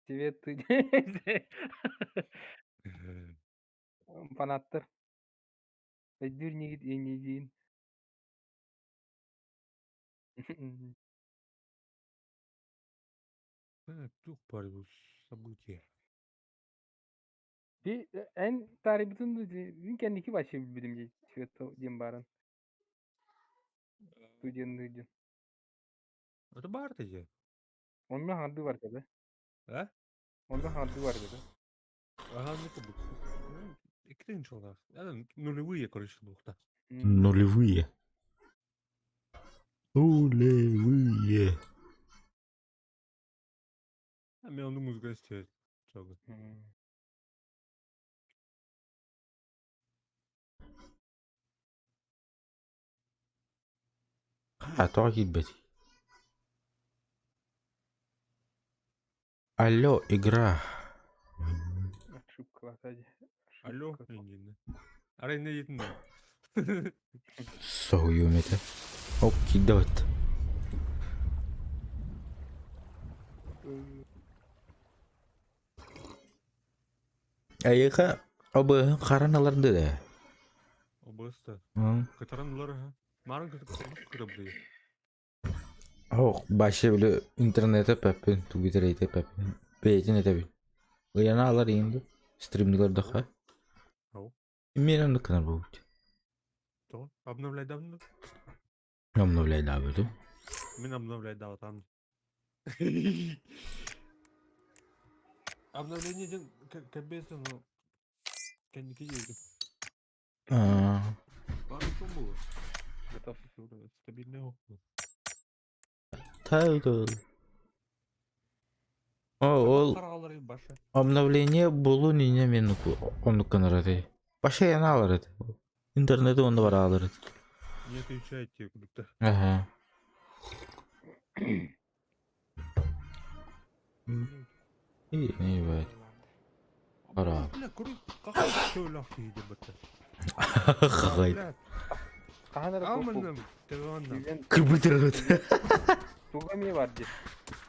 Тебе ты фанаттар өйдүүр инигит иннидиин. Туох баар бу событие? Би эн таарыйбытын мин кэнники вообще билбитим дии Света диэн баарын. Студенный диэн. Это баар дии. Онно хаҥардыы бар да? А? Онно хаҥардыы бар да? Ага, ну курдук. Икки тыһыынчалаах. Нулевые, короче, буолта. Нулевые. Нулевые. А мен ону музыка истиэ чогу. А, тоҕо киирбэтий? Алло, игра. Ошибка дии. Алло, иннинэ. Арай иннэ диэтин да. Соһуйуом этэ. Оп, киирдэ бат. Эйиэхэ обыһын харан ылар да? Обыста. Кытаран ылар аха. Марын кытырбыйы. Ох, башы били интернете пәппин, тугитерейте пәппин. Бэйэтин этэбин. Ыйана алар иинди. Стримни көрдөххө. Ау. Мен оннук гынар буолбут. То, обновляйдабын Обновляйдаабытым. Мин обновляйдаабатам. Обновление диэн кэбиэс ну кэнники диэки. Аа, Баар было. Готов. Стабильный окна. Тайдыл. О, ол Харагалары баша. обновление булун ине мен оннук гынар этэй. Баша яна алар эти. Интернети онно бара алар эти. Не отвечает тебе кудукта. Ага. И не бывает. Пора. Бля, куры, как төлөх киһи бытта. Хагай. Хаһан эрэ Аманным, тыванна. Кырбытырыт. Туга эмиэ бар дии.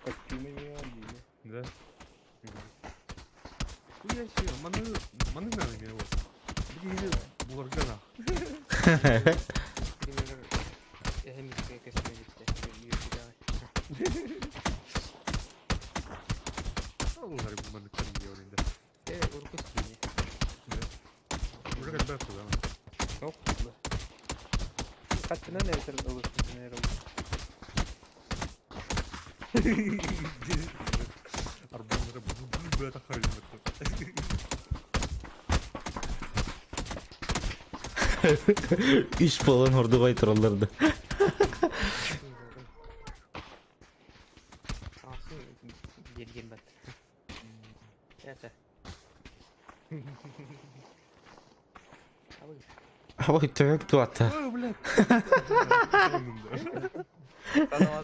Костюм эмиэ бар дии. Да. Хуя себе, маны, маны надо мне вот. Билигин буларга нах. Аллар бу маны кырмıyor инде. Уже когда туда. Yok bu. Kaçına ne bitir olursun ne olur. Арбузлары бу бу харим. Үс болан ордугай туралларды. Ой, төбөк туата. Ой, блядь. Sana o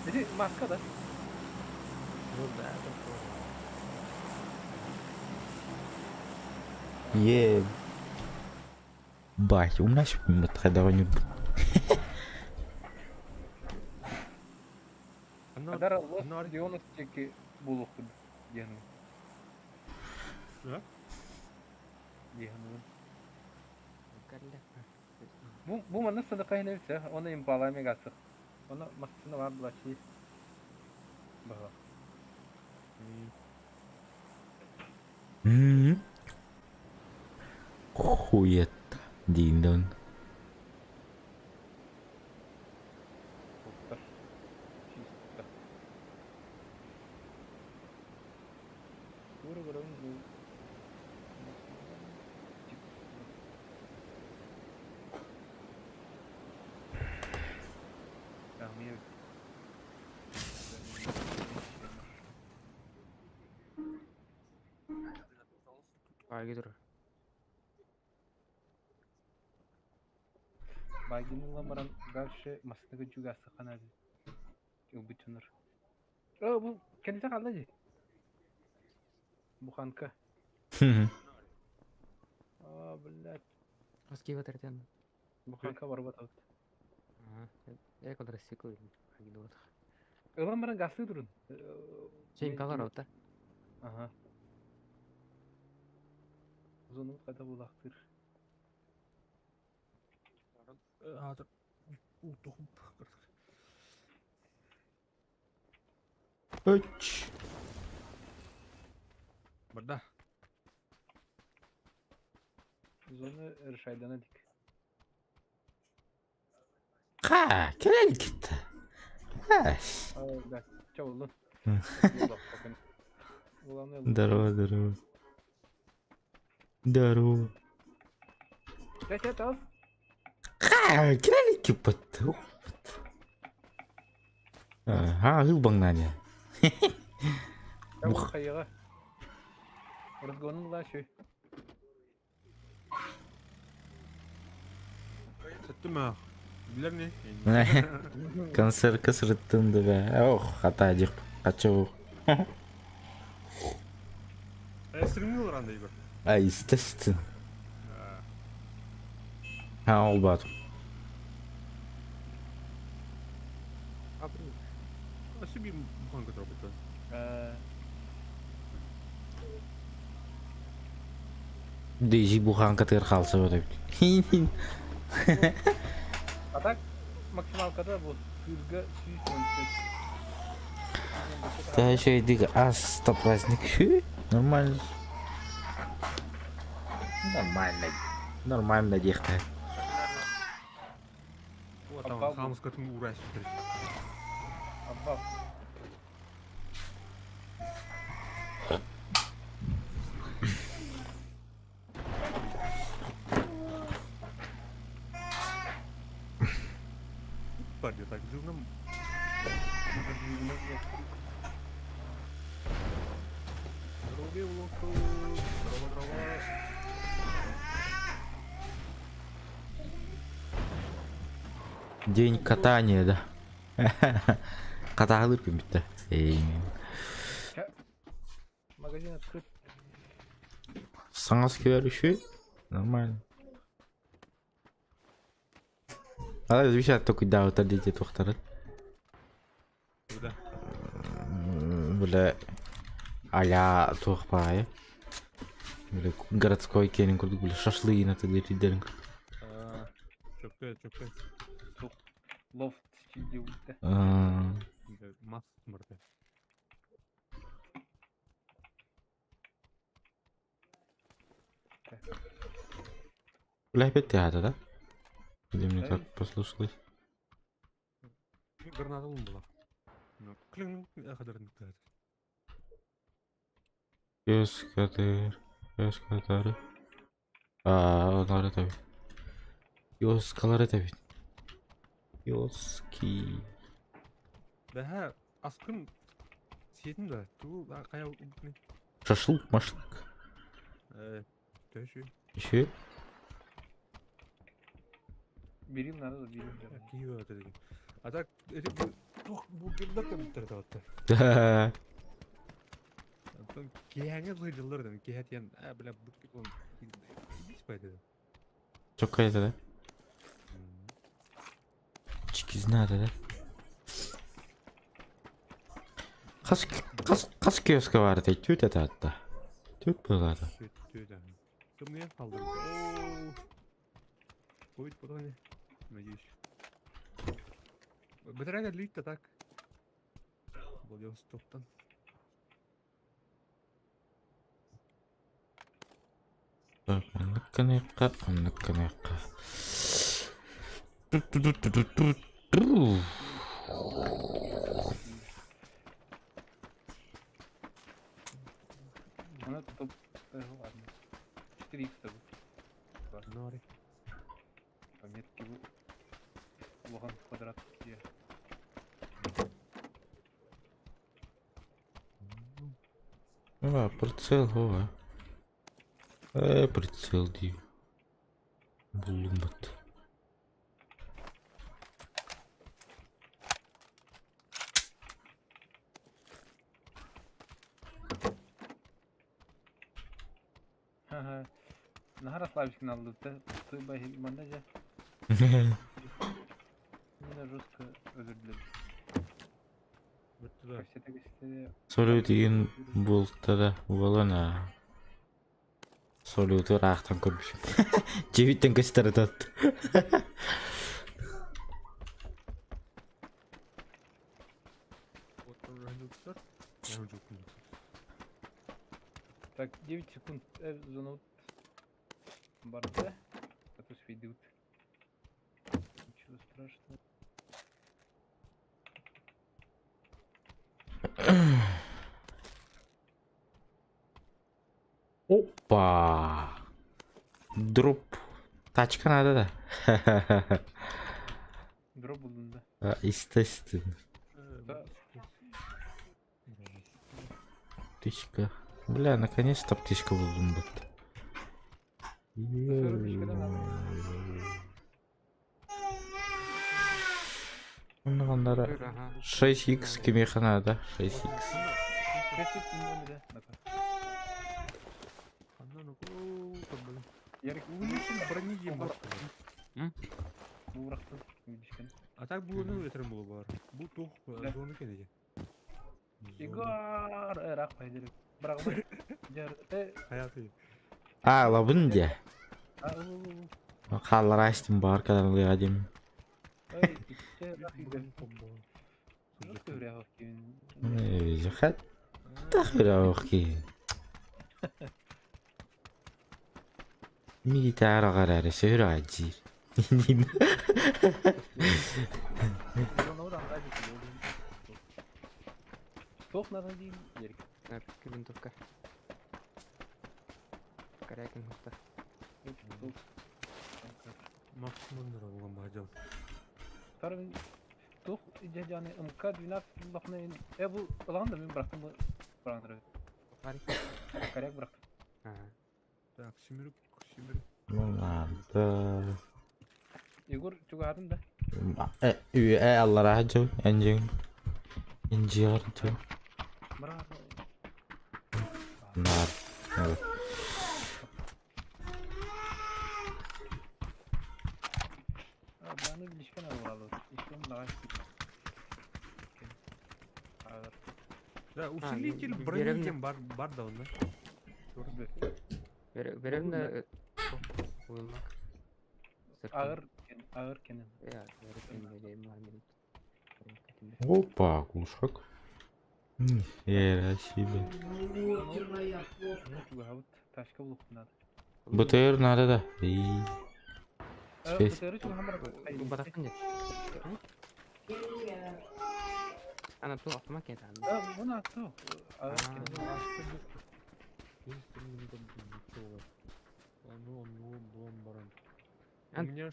Dedi maska da. Е. Бать, у нас мытхадаҕын Адар Лос Леонов диэки буолуохпут диэн Да? диэн Бу бу манна садака хинэбит оны импала мегасых. Оны массына бар булачы. Баха. Хует диин Туттар. Чисто. Тура көрөм бу. Tahmin Байгин баран дальше масныгы жүгасы ханады. Ылбытыныр. О, бу кенде калды ди. Буханка. А, блядь. Раскивать Буханка барбат эбит. Я квадроцикл Ылан баран газтыы турун. Чейнкалар ота. Ага. Зону қайда булахтыр. Үч. Барда. Зону решайдана дик. Ха, кэлэн китта. Ас. Да, ча болду. Главное, Здорово, здорово. Здорово. Ча, ча, тас. Ха, кэлэн киппат. Ха, ыл баңнане. Бух. Хайыга. Разгонун ла шүй. Сеттім Билер не? Концерт кысырыттын да бә. Ох, хата дих. Качу. Стримил ранда Игорь. А, естественно. Ha, olmadı. А себе буханка тропит. Дейзи буханка тыр қалса өтіп. А так максималкада бу сырга сүйүс. Да еще иди ас то праздник. Хü, Нормально. Нормально. Нормально дихта. Вот там хамска тым урайс. Абба. Парди так жирным. Здорово, локу. Здорово, здорово. День катания, да. Каталып бітті. Эй. Магазин открыт. Саңас еще? Нормально. А висят только да, вот дети тухтары. Куда? Бля, аля тухпай. Бля, городской келин курдук, бля, шашлыги на тылы ридерин. Чөпкө, чөпкө. Лофт студио. Мас мырты. Бля, опять театр, да? Или мне так послышалось? Граната была. Ну, клин, хадырын театр. Ёскатыр, ёскатары. А, onlar tabii. Yoskaları tabii. Yoski. Бәһә, аскын сиетин да, ту кая үкне. Шашлык, машлык. Э, төшү. Еще? Берим надо, берим. Киев это деген. А так, эти тух бу кимдер кемтер да. Да. Антон киһәңе зыйдылар да, киһәтен, а бля, бу ким бис пайда. Çok это, да? Чики знаю, да? Хас хас хас киоска бар да, түт это атта. Түт болады. Түт, Кымны калды. О! Ковид потом надеюсь. Бетерәгә лит так. Владивостоктан. Так, анныкканыкка, анныкканыкка. Ту-ту-ту-ту-ту-ту. Она топ. Ладно. 4 х Нори. Пометки бу. Улахан квадрат. Где? А, прицел, ова. Прицел ди. Булумбат. Ага. Наһаа Славичкин аллыбыта. Манна дьэ. Именно жестко өлөрдүлэр. Бүттүлэр. Кэпсэтэ кэпсэтэ. Салют игин бултара буолан аа. Салюту ыраахтан көрбүшүм. Дьиэбиттэн көстөр ытат. Так, 9 секунд зону барда. А то сведут. Ничего страшного. Опа! Дроп. Тачка надо да. Дроп булдум да. Естественно. Да. Птичка. Бля, наконец-то птичка булдум бит. Онногоннара 6х кимиэхэ наада? 6х. А так булуну өтөрүм булу бар. Бу тух зону кенеди. Игор, ыраах пайдыры. Бырагы. Hayatı. А, лабын де. Хааллара истим баар кадарылыга дим. Хат Мигитара гараре сөйрө ажир. Туох надо дейм Ерик. Винтовка. Корякин хухта. Максимум болгон бажал. Туох жаны МК-12 буллахна э бу ылаан да мен бырахтым бу бырахтыр. Коряк бырахтым. Так, семерик, семерик. Надо. Егор чугаһатын да. Э, э, аллара жо, энжин. Инжир жо. Бырах. Нар. Нар. Баны билишкен алалы. Ишкен лагай. Да, усилитель брони тем бар бар да онда. Беремне уймак. Агыр агыр кенен. Опа, кулшак. Нихера себе. Ташка булук надо. БТР надо да. И. Спесь. Батакын Ана ту автомат кети. Мына ту.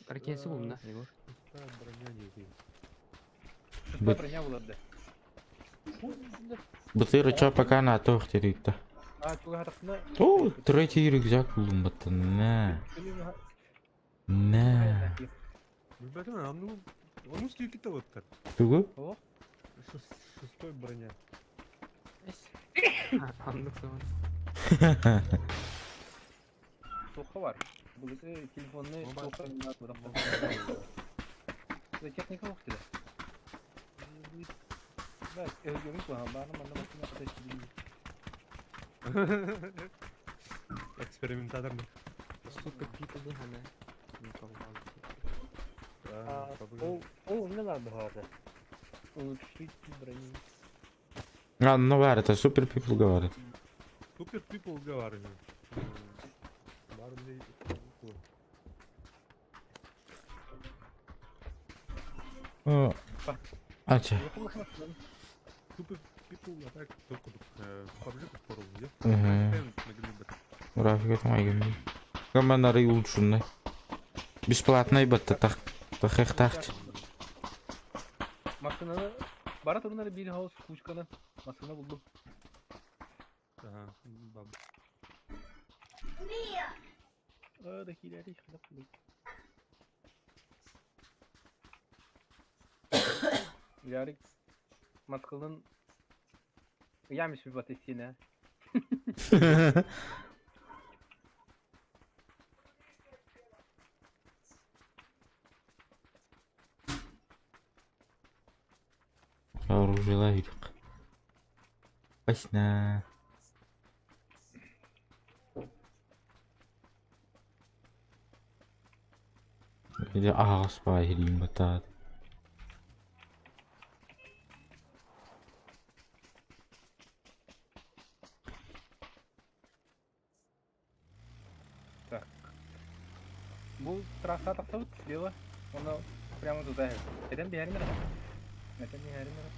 Ракесы булдум да, Егор. Броня не Броня булады. БТР чо пока на тох терикта. А, чугахатына. О, третий рюкзак булдум баттан. На. На. Билбетим, аны оны слики вот Тугу? О. Шестой броня. Андык соған. Тоқы бар. Бұл телефонны тоқы Техника yok dedi. Да, özgürlük var. Барын манда машина қатай Экспериментатор. Супер пипл не хана. Ол ол не надо было. Улучшить броню. А, ну бар, это супер пипл говорит. Супер пипл говорит. Ача. Супер пипл а так только PUBG форум, где? Графика там айгын. Командары улучшенный. Бесплатный батта так. Тахых тахт. Машинаны бара турунары бир хаус кучканы машина булдум. Ага, баб. Да хиляри хлап. Ярик Маскылын Ямиш bir batesine. Оружиелаах үтүк. Опасно. Или аһаҕас баҕайы иһириим баттаат. Так. Бу трасса тахсабыт слева. Ону прямо туда. Этэн биһэрим эрэ. Этэн биһэрим эрэ.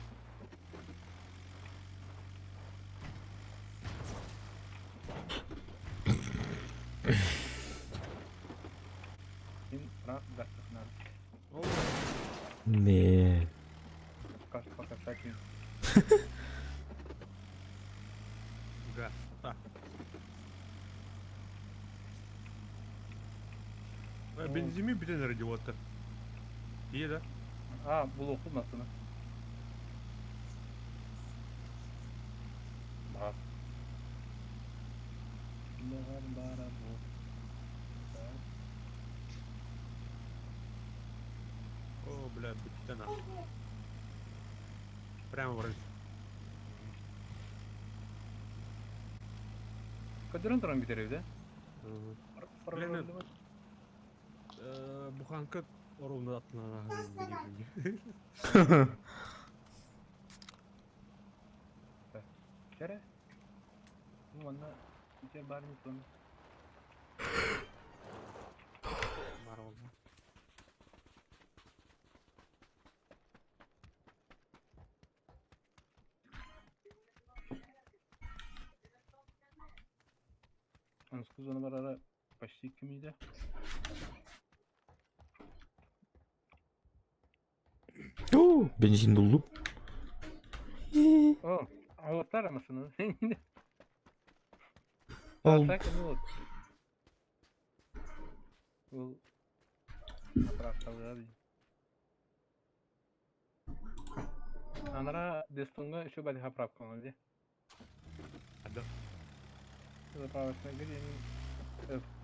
Мин раз гастахнар. Не. Пока Гаста. Бензими бүтэн эрэ диэбэттэр. Тиийэ да? А, булуохпут массыына. Баар. Баар баара бу. Так. О, бля, бүттэ нахуй. Прямо врыв. Көрдөрөн туран бүтэрэбит ээ? Блин, буханка ровно аттынан ааһан Кэрэ. Манна ити баар не Баар буолла. Анскы зона барара почти кимиде. О, бензин булдум. О, алаттар амасыны. Ол Так, ну вот. Ол заправкалар. Анара Дестунга еще бали заправка он где? Да. Заправочная где они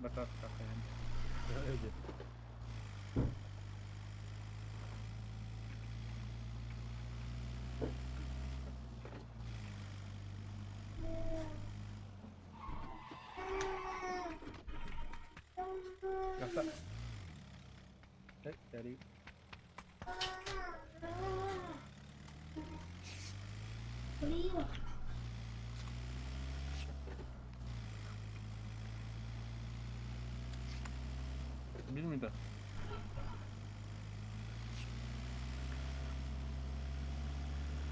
батарка. Гаса. Э, Билмейді.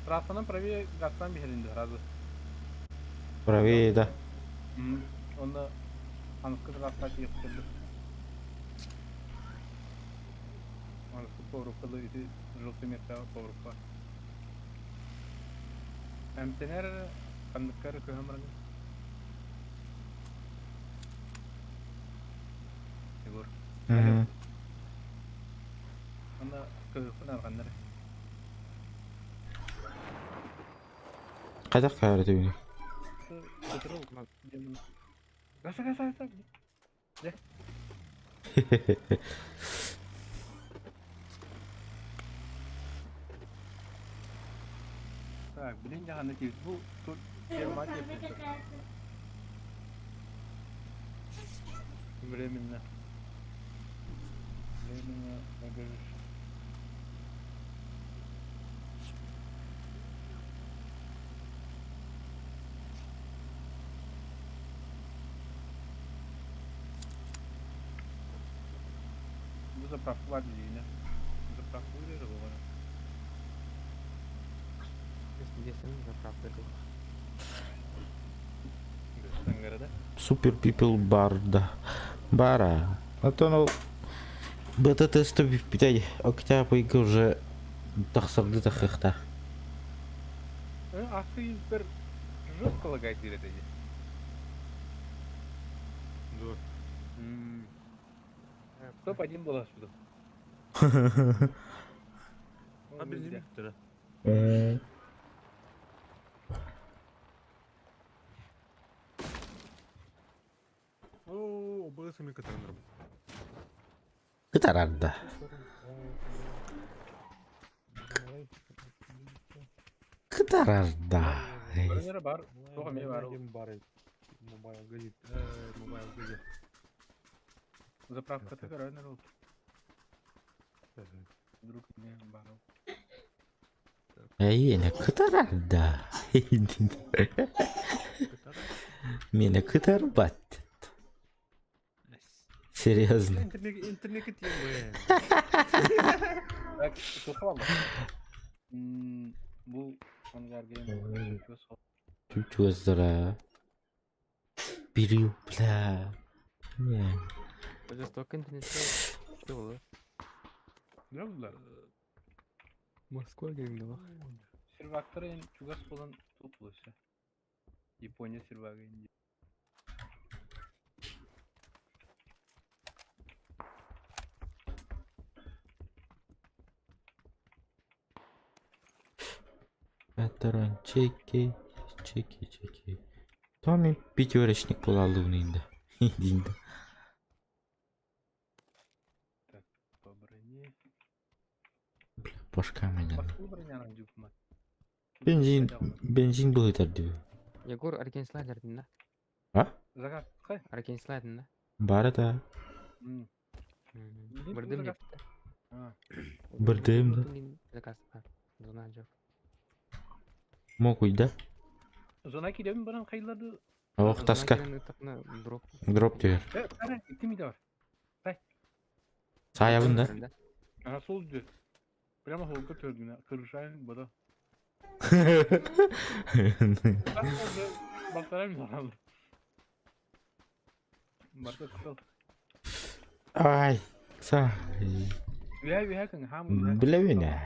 Трассанан правее газтан биһэринди сразу. Правее, да. Онно аныскы трасса тиийэн кэллим. Аныскы поворокка ити желтый место поворокка. Эмтэнэр ханныкка эрэ көһөн баран Егор. Мгм. Онно көһүөхпүн арҕаннар. Хайдах каара түбүнүй? Гаса гаса гаса. Так, блин, дьаһанна тиийбит. Бу тур ферма тиэппит. Временно. Временно багаж. Бу заправка бар билигин. Заправка үрэр буолар. Десен заправка дии. Сангара да? Супер People барда. Бара. Оттон ол бета-тест бүппүтэ октябрьга уже тахсарды тахыахтаах. Асы бір жестко лагает диир этэ дии. Да. Топ-1 была сюда. А бензин бүттэ да? Оо, бысами кытарыннар. Кытарарда. Кытарарда. Көрөнөрө бар, туох эмиэ бар. Бар Mobile газет. Mobile газет. Заправката көрөнөр ол. Вдруг эмиэ бар ол. Эйиэнэ кытарарда. Мені кытарбат. Серьезно. Интернет тиэмэ. Так, туох Бу ангарга Чугаздара. Бирю, бля. Не. Уже столько интернета. Что было? Не булар. Москва гримнула. Сервактары чугас болан туплуся. Япония сервагы Индия. Пятерон чеки, чеки, чеки. Томми пятерочник буолаллыын да. Диин да. Так, по броне. Башка манан. Баскы броняның дюкма. Бензин, бензин быһытар дии. Егор Аркен слайдер да? А? Заказ қай? Аркен слайдер да? Бары да. Бырдым заказ. депті. А, Бырдым да. Заказ. Зона жоқ. Мокуй да. Зона кидем баран қайларды. Ох, таска. Дроп. Дроп түһэр. Э, қара, иттим бар. Саайабын да. Ана сол жүр. Прямо холка төрдүнө кырышайын бада. Бактарайм зоралды. Барта кысал. Ай. Са. Үһә үһә кың хам үһә. Билэбин ээ.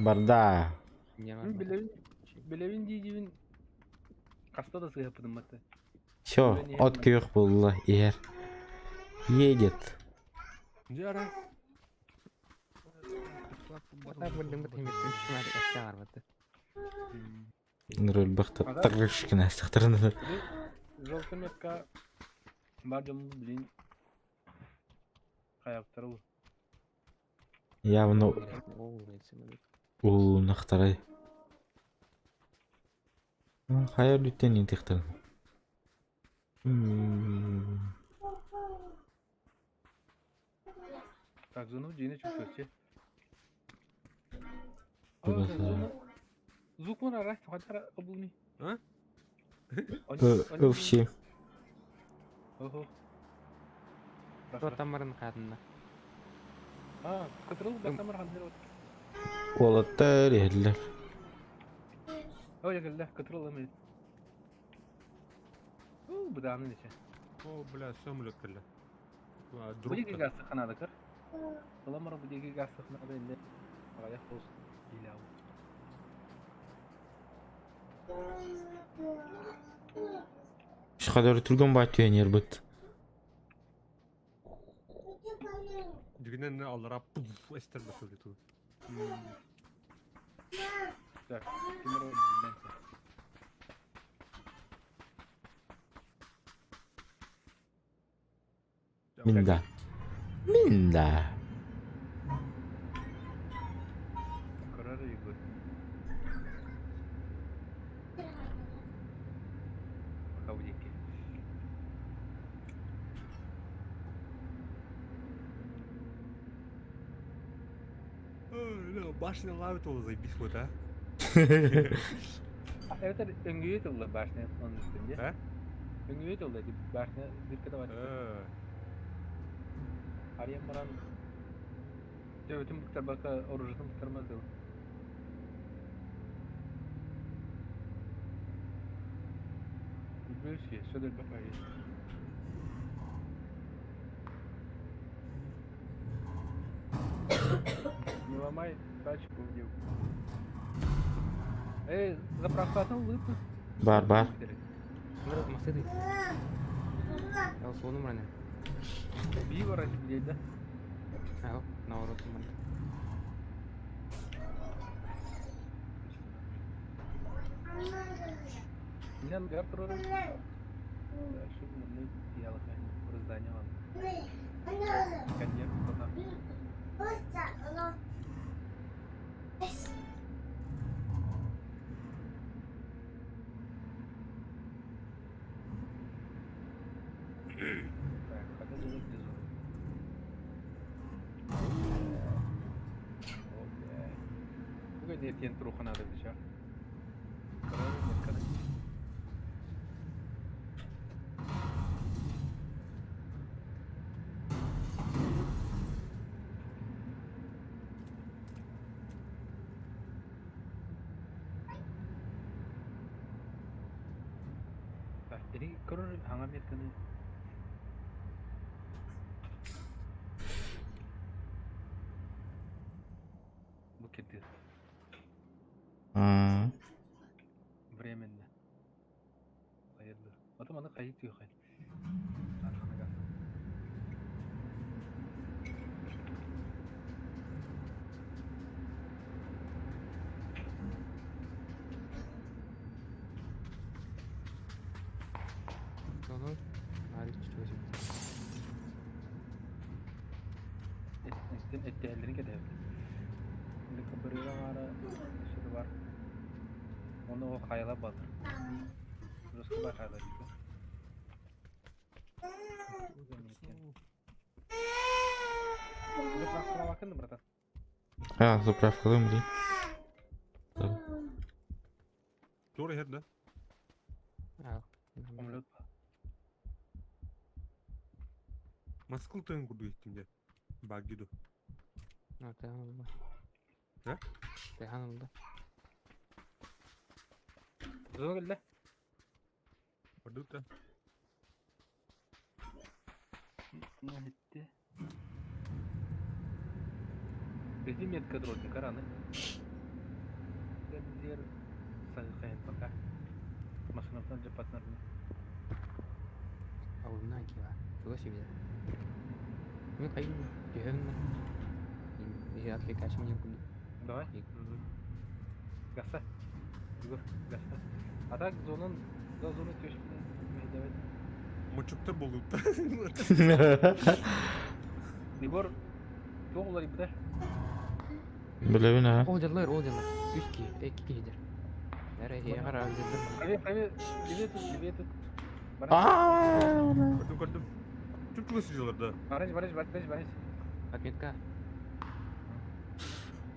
Барда. Не бар. Билебин билебин дейдибин каста да сыйаппыдым батта. Все, от күөх буолла иһэр. Едет. Жара. Так бырдым бит хеметтин бар батта. Нұрөл бақта тырышкина сақтырын. Желтый метка бар жолун билин каяптырыл. Явно улунахтарай. Хайа бүттен интихтан. Так, зону жине чүкөчү. Тугаса. Звук мына рас хатара кабулни. А? Өвши. Охо. Кто тамарын кадында? А, кытырыл батамыр хандыр вот. Олаттар ерлер. Ой, ягылла, кытырыл эми. У, буданы нече. О, бля, самолет кэллэ. Бу диги гасы ханадыкыр. Ыламыр бу диги гасы ханады инде. Агая хос илау. Шқадар түрген бай түйенер бұт. Дигинен аллара пуф эстер бөтүлү ту. Так, кимер билен. Минда. Минда. Карары Егор. Пока у деки. Башня лавит ол заебись вот, а? Evet, öngüyü тылла башня onun üstünde. А? Öngüyü тылла дип башня диркede var. Арьям баран Төбөтүн буктарбака оружутун буктармаз дыл. Бүлсү, сөдөр бакай. Не ломай тачку, девку. Эй, заправкатын лыпы. Бар, бар. Мына масыды. Ал сону мына. Би бар билет да. Ау, наоборот мына. Мен гар турар. Дальше мы ялыкай здание ладно. Коньяк туда. этиэн туруха наада быча. Көрөр метканы. Так, ини көрөр хаҥа метканы. Бу кирдиир. Аа. Временно. Хайырды. Ото маны хайы түйхай. Ону наар чугас Эттэн эттэһэллэрин кэтэһэбит. Декабрьга аара өссө бар. Оны ол хайала батыр. Русского хайала дейді. Заправкалабакын братан. А, заправкалыым дии. Туора иһэр да? Аа. Омлет. Москва тыын курдук иһиттим дьэ. Багги ду. А, тыаһан ылла. Э? Тыаһан ылла. Зона кэллэ. Ордук да. Нахитти. Иди метка дротин караны. Дер сахайын пока. Машинаттан жапатнар. Алына кила. Чугас себе. Мен хайын түһөм. Я отвлекаешь меня куда. Давай. Гаса. Егор, гаса. А так зонун, за зону төшпүнө давай. Мочуктар болуутта. Егор, туох уларыйбыта? Билэбин аа. Ол дьаллар, ол дьаллар. Үс киһи, икки киһидер. Эрэ эһиэхэ араадьыллар. Правее, правее, левее тут, левее тут. Баран, Аа. Көрдүм, көрдүм. Чуп-чугас сылдьаллар да. баран, баран, баран, баран. Отметка.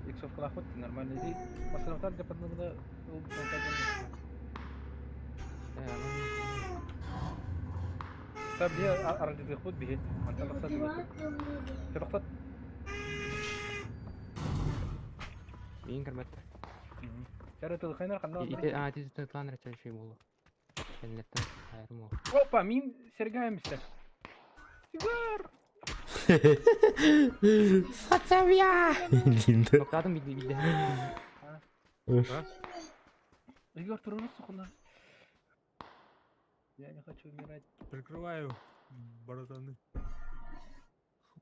Иксовкалаах нормально. Иди, масынаптар жапатныбына ыл Та бие аралдытыахпыт биһи. Мантан тахса Тохтот. Миин көрбөттөр. Чара тылхайнар ханна. Ити а ити тытлан рече шей болу. Кеннеттен хайрым ол. Опа, мин Сергеемся. Егор! Сатсавья! Динді. Токтадым билди билди. Егор, турурус сухуна. Я не хочу умирать. Прикрываю, братаны.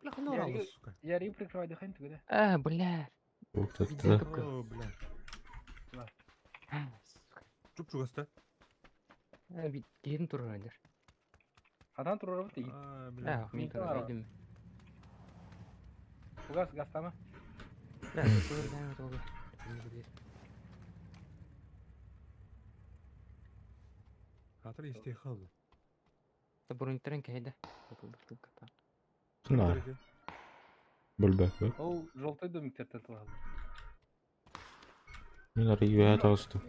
Бляха, Я наорала, регу- сука. Я Рим прикрываю, дыхание тогда. А, бля. Тоқтатты. О, бля. А, сука. Чуп-чугас да? А, би киһин турар Адан туруру бит. А, бля. А, мин Мин турар турар. билдим. Угас гастама. Да, турар толы. Хатыр истей қалды. Бурунтаран кэйдэ. Нар. Билбэппин. Ол желтый домиктерден тылады. Мин арый үөһэ таҕыстым.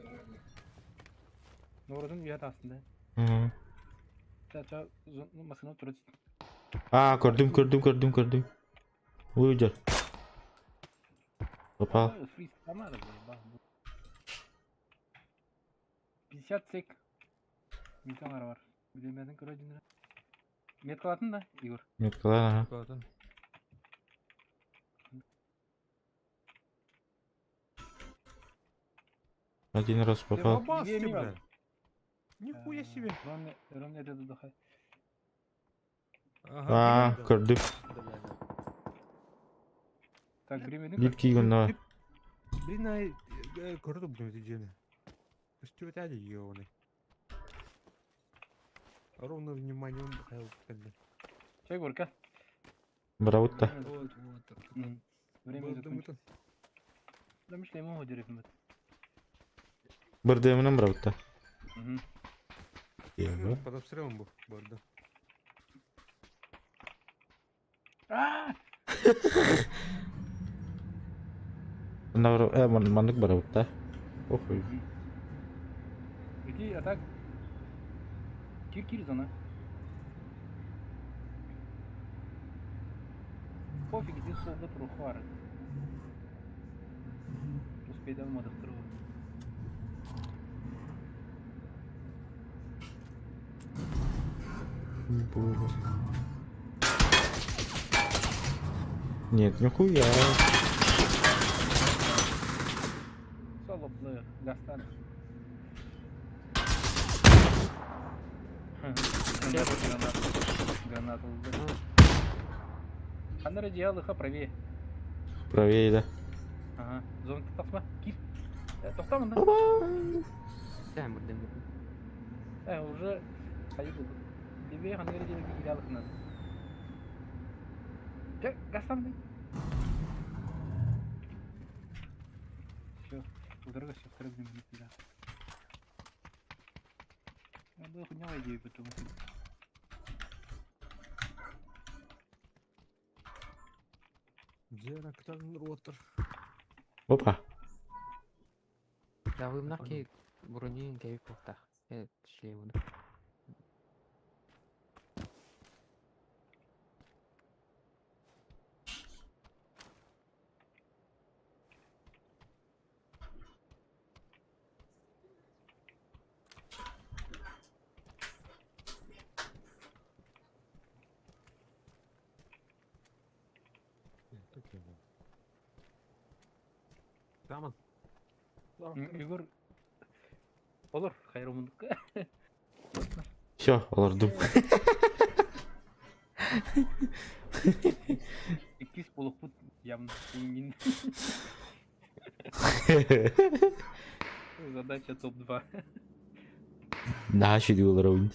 Норудун үйәт астында. Мм. Ча-ча машина турат. Аа, көрдүм, көрдүм, көрдүм, көрдүм. Уйдер. Опа. Фриз тамара ба. 50 сек. Митаңар бар. Билемедин көрө жинре. Мет кылатын да, Егор. Меткалар, ага. Қалатын. Один раз попал. Бабас Две ты, мимо. бля. Нихуя себе. Роме, Роме это духай. Ага, Аа, да. көрдүм. Да, бля, да. Так, время Биир киигин Блин, ай, көрдүм блин, эти джины. Көстүбэт ади ебаный. Ровно внимание он хотел тогда. Чай горка. Бравутта. Вот, вот. Время закончилось. Да мишле ему деревню. Бирдеминен бравутта. Угу. Еба. Под обстрелом был, барда. А! Маннык барабыт да? Охуй. Иди, а так... Кир-кир зона. Пофиг, иди солда прохвары. Успейдам модахтыру. Нет, нихуя. Солоплы, гастан. Гранат, гранат ылды. Ханна радиалыха правее. Правее, да. Ага, зона тохтама. Кир. Тохтама, да? Уже хайы булдuk. Левее ханна радиалыха кииралых надо. Чэ, гастан. Все, ударга все второй да. Я бы хуйня идею потом. Дьэ, Опа. Давымнах ки бронин кэйп куохтаах. Шлемуну. Таман. Егор. Olur, хайыр умундук. Все, олордум. Иккис болохпут явно. Задача топ-2. Наһаа сүдү олоробун.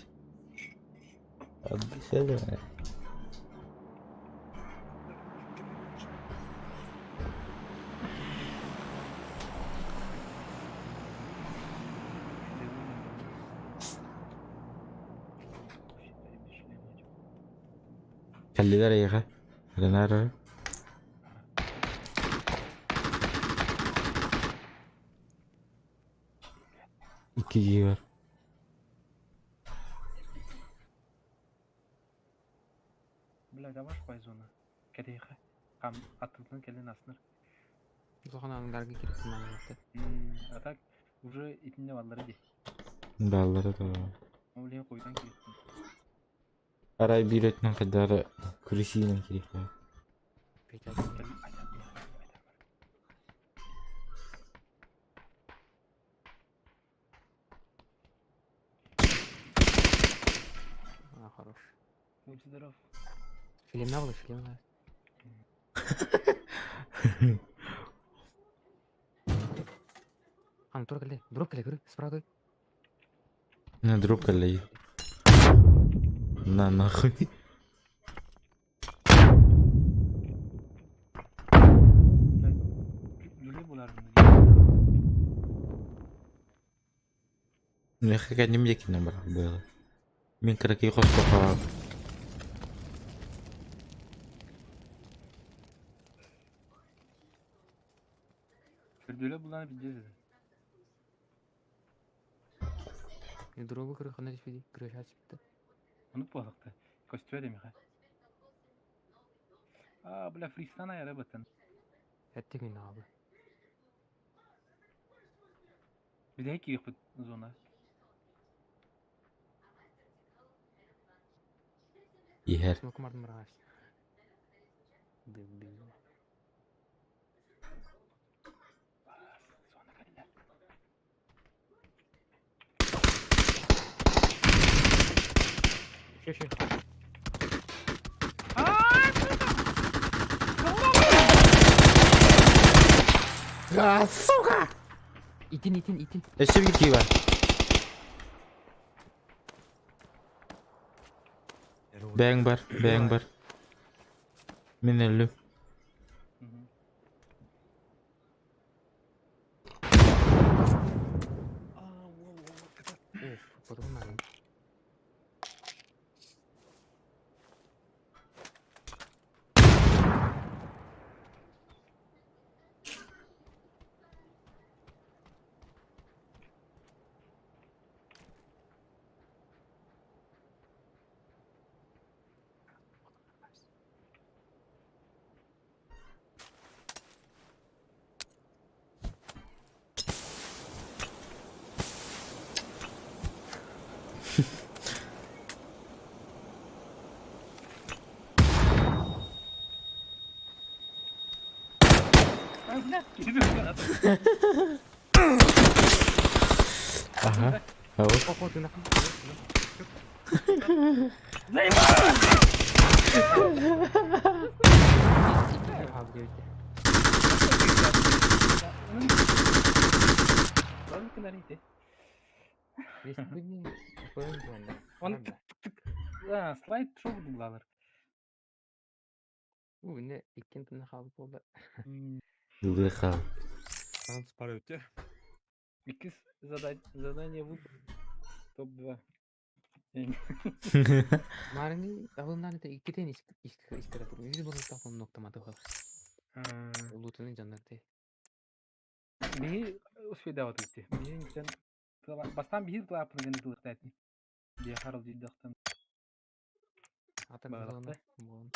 Кэллилэр эйиэхэ. Ренара. Икки киһи бар. Бля, давай зона. Кэтэйхэ. Хам аттылтан кэлин аснар. Улахан ангарга киирбитин аҥаата. А так уже итинне баллары ди. Бааллара да. Ол лен койдан киирбитин. Арай биир өттүнэн хайдары крысиынан кириэхтээх. Петя. Кэлин айдан айдан. А, хорош. Будь здоров. Шлемна было, шлемна. Ан, тур кэллэ. Дроп кэллэ, көрү. Справа көр. На дроп кэллэ. На нахуй. Дүле булар. Миэхэ кэнним диэкинэн барар быһыылаах. Мин кыракый хоспохо Дүле булар билдез. Дробу көрү ханна түспүтүй. Көрү түспүтэ. Onu буолакта. Костюм демиха. А, бля, фристан айара батын. Эттик мин аабы. Биде киирбит зона. иһэр. Смоку мардым бараас. Дым-дым. Зона кэллэ. Шө шө. А, сука! Итин итин итин. Өссө биир киһи бар. Бэйэҥ бар, бэйэҥ бар. Мин өллүм. Оф, потом надо. Ага. А вот. Охо, ты нахуй. Он слайд шоу булалар. Үне иккен тына хаалбыт буолла. Югы хал. Танц пара өте. Иккис задание выбор. Топ-2. Марини алыннан это иккитен искара тур. Үз болот тахын ноктаматы хал. Лутуны жаннар те. Биһи успейдават итти. Биһи сен бастан биһи тылапын гына тылыктайтын. Биһи харыл дүйдөхтөн. Ата Багалакта. болон.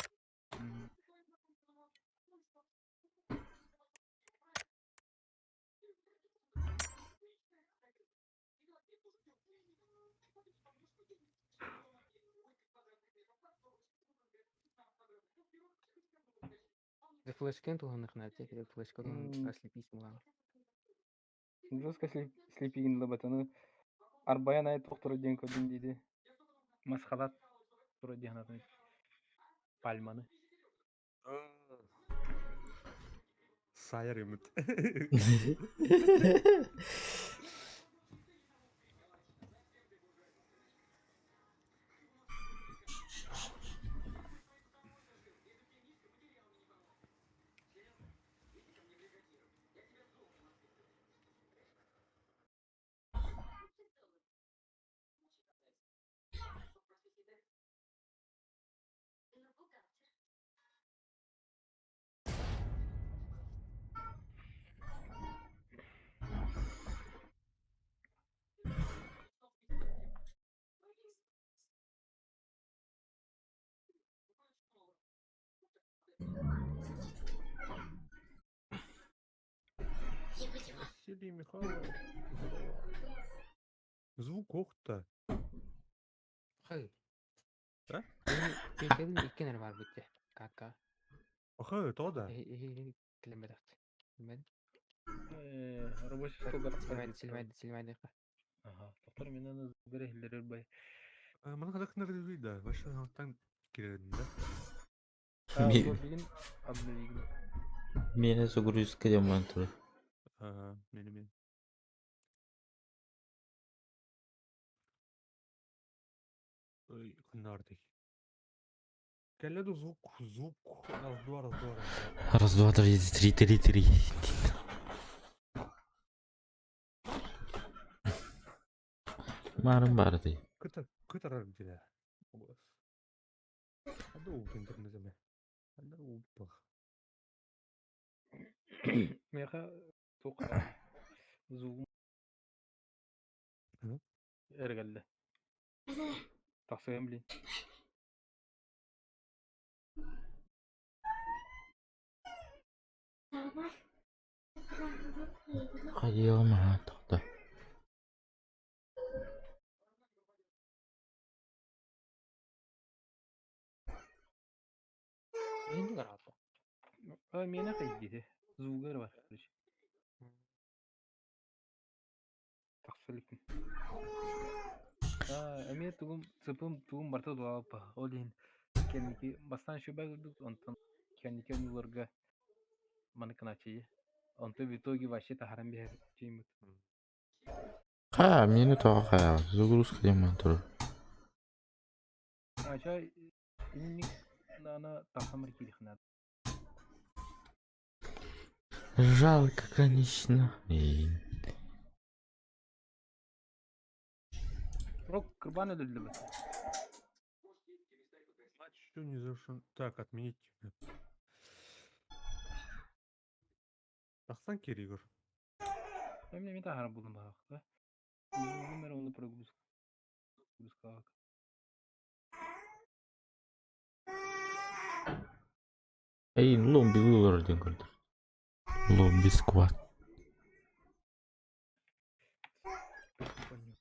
Флешкен туһанных нате, флешка ослепить мулан. Жестко слепигин лабатаны. Арбаян ай тоқтыры ден көдін дейді. Масхалат туры ден атын. Пальманы. Сайар үміт. Василий Михайлович. Звук охта. Хай. А? Пекебин иккен бар битте. Кака. Аха, то да. Килеме Билмедим. Рабочий стол Силмәйді, силмәйді, силмәйді. Ага. Доктор менен берехлер бай. Мына қадақ нырды да. Вообще аттан киредин да. Билин обновигин. Меня загрузка демон тур. Ага, мени мен. Ой, кыннардый. Келледу звук, звук. Раз, два, раз, два, раз, два. Раз, два, три, три, три, три. Марын барды. Кытар, кытар диле. Обас. Ада уп интернетеме. Ада уп. Меха тоқ звук. Эргелде. Тақсыган билин. Хайыма тоқта. Енді карата. Мені қайдеді. Звугар бар. Короче. Тақсылыкын. Эме тугум цыпым тугум барта дуалапа. Ол ден кеники бастан шөбә көрдүк, онтон кеники онуларга маны кыначы. Онто в итоге вообще тахаран бер чеймут. Ха, мені тоға хая. Загрузка демон тур. Ача инник нана тахамыр кирихна. Жалко, конечно. Эй. Рок кырбан öldürdü бу. Матч еще не завершен. Так, отменить. Тахсан Киригор. Мен мен тахаран булдum багакта. Звугум оны прогрузка. Прогрузка. Эй, ломби вылар ден көрдүр. Ломби сквад. Понял.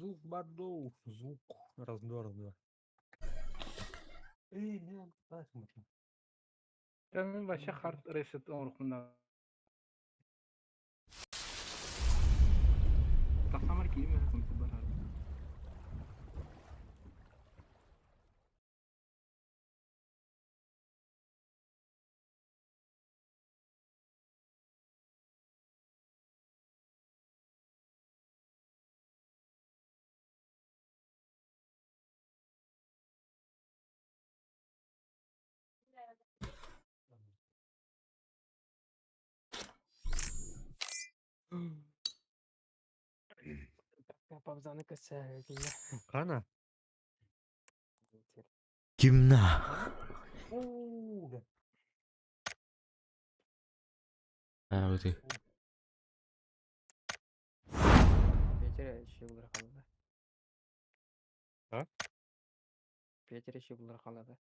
Звук бардоу, звук. Раз, два, раз, два. Эй, не надо. Тэн вообще hard reset оҥоруохпун. Тахсамар киирим компьютер бар. Папзаны кэсэ. Хана? Кимна? Оо, Аа, вот. Петер еще булар қалады. А? Петер еще булар қалады.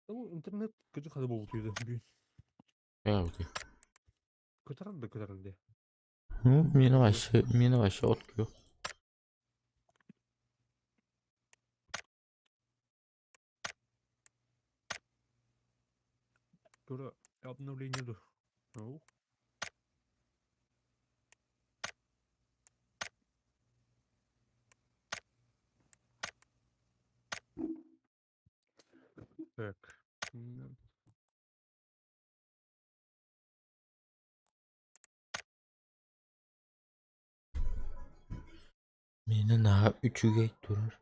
Ну, интернет көтө хады болду үйдө. Аа, вот. Көтөрөн да көтөрөн де. Ну, мені вообще от yok. Тура обновление ду. Ну. Так. Мені наha үчүгэй турар.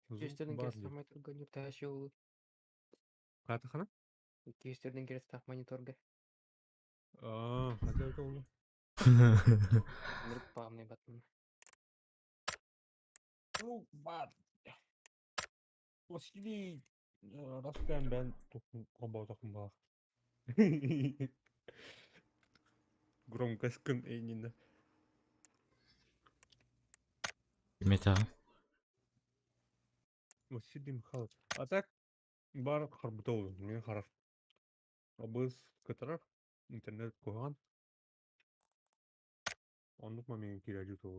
Звук Кестерден бар керес дейт. мониторга не тащи ол. Каты хана? Кестерден керес мониторга. Аа, хада это oldu. Нырк пағымнай баттым. Звук бар. Василий, Растан ben тохун баах. Громко скын эйнинде. Мета. Василий Михайлович. А так бар харбыта oldu. Мен харар. Абыз кытарар. Интернет куһаҕан. Оннук ма мен кирәжү то.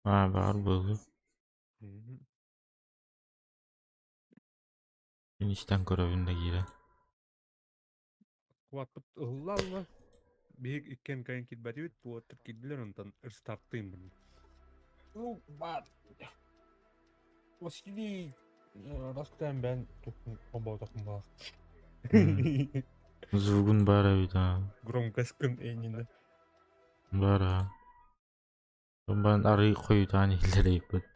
Аа, бар болу. Мен көрөбүн да киирэ. Куатпыт ылла. Биһик иккен кайын килбэтибит, туоттар килдилер онтон ырстартыйм бун. Ну, бар. Василий, Растан ben тохун баах. Звугун бар эбит аа. Громко скын эйнинде. Бар аа. Бан ары коютаан ихлерейбит.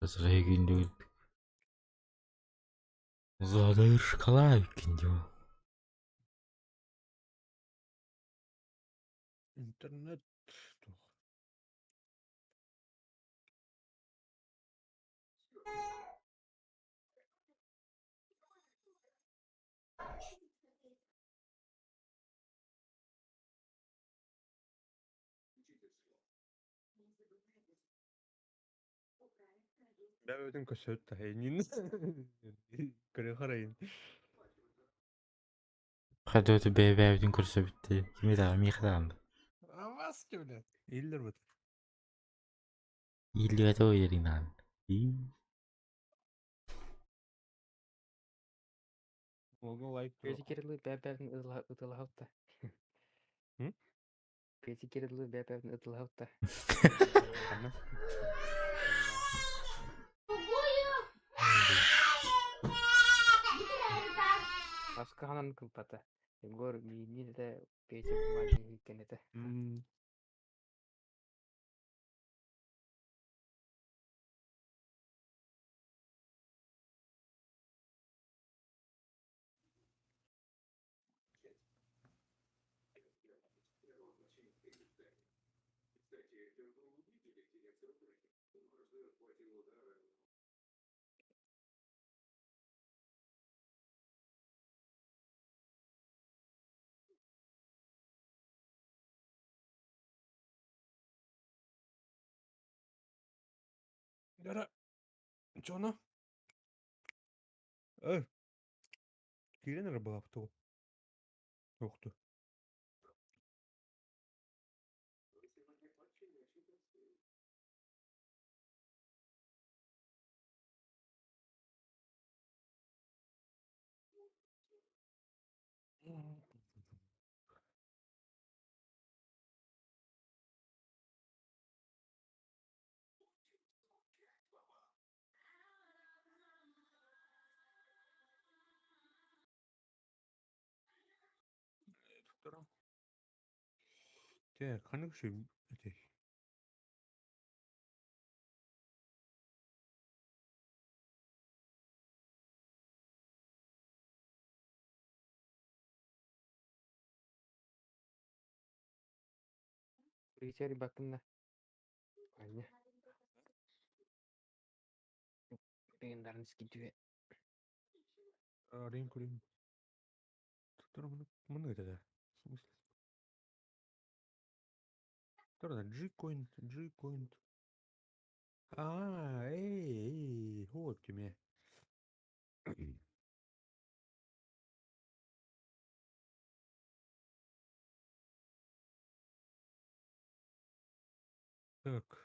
Азыр Задыр калай киндю. Интернет. Тух. Ben ödün kösöt та эйнин. Көрө харайын. Хадöтü бэбэбитин көрсө битти. Кими дагы михтаанды. Авас кебиле. Иллер бит. Илибете ойеринан. Ого лайк. Петер керелі бәбәбін ытылағытта. М? Петер керелі бәбәбін ытылағытта. Ханна. Басқа ханан кылпата. Егор мини де Петер мани кенете. Дара, дьоно? Эй, киирэн эрэ баҕаптыгын. Суохту. Дьэ, ханнык үчүгэй этэй? Ричард бакынна. Аня. Легендарный скидыве. Арыйан көрейін. Тур муну это В смысле? Тур G-Coin, G-Coin. А, эй, эй, вот тебе. Так.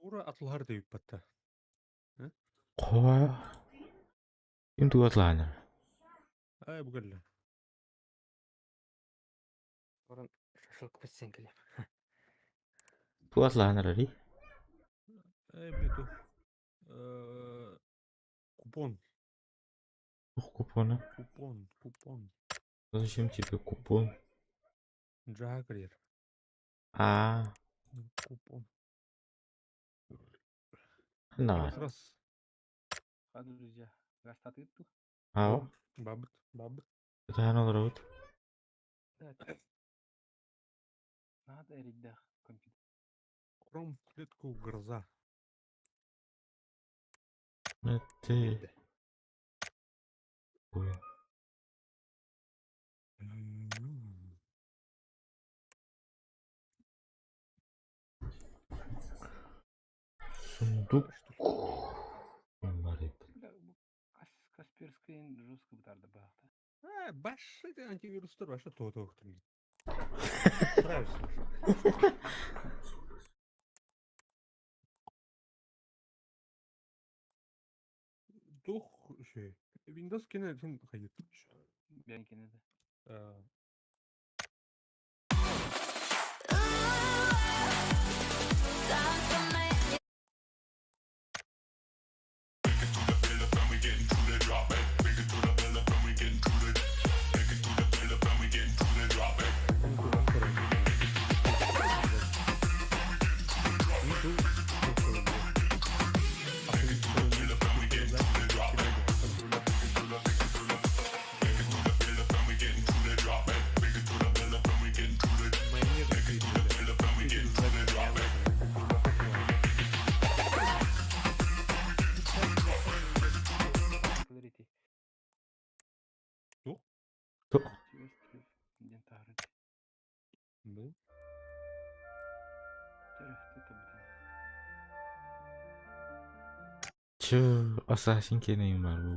Ура атлар деп батта. Хоо. Им тугатлаана. Ай, бүгүллэ. Орон шашлык пісен келем. Тугатлаанар ари. Ай, блин, тух. Купон, Тух купона. купон, купон. Зачем тебе купон? Джагрер. А, Купон. на. Раз, раз. А, друзья, гастатытту. Аа. Бабыт, бабыт. Тахан олоробут. Да. Надо эридах компьютер. Хром в клетку гроза. Ты. Ой. М. Сундук. Что? Бар Бля, бу Касперский жестко бытарды баахта. А, баш это антивирустар вообще то то Нравится. Тух şey. Windows кene сен хайыр. Бәнкене де. Clarity. Тух. Ден тары. Да. Чы, Assassin кенейм бар бу.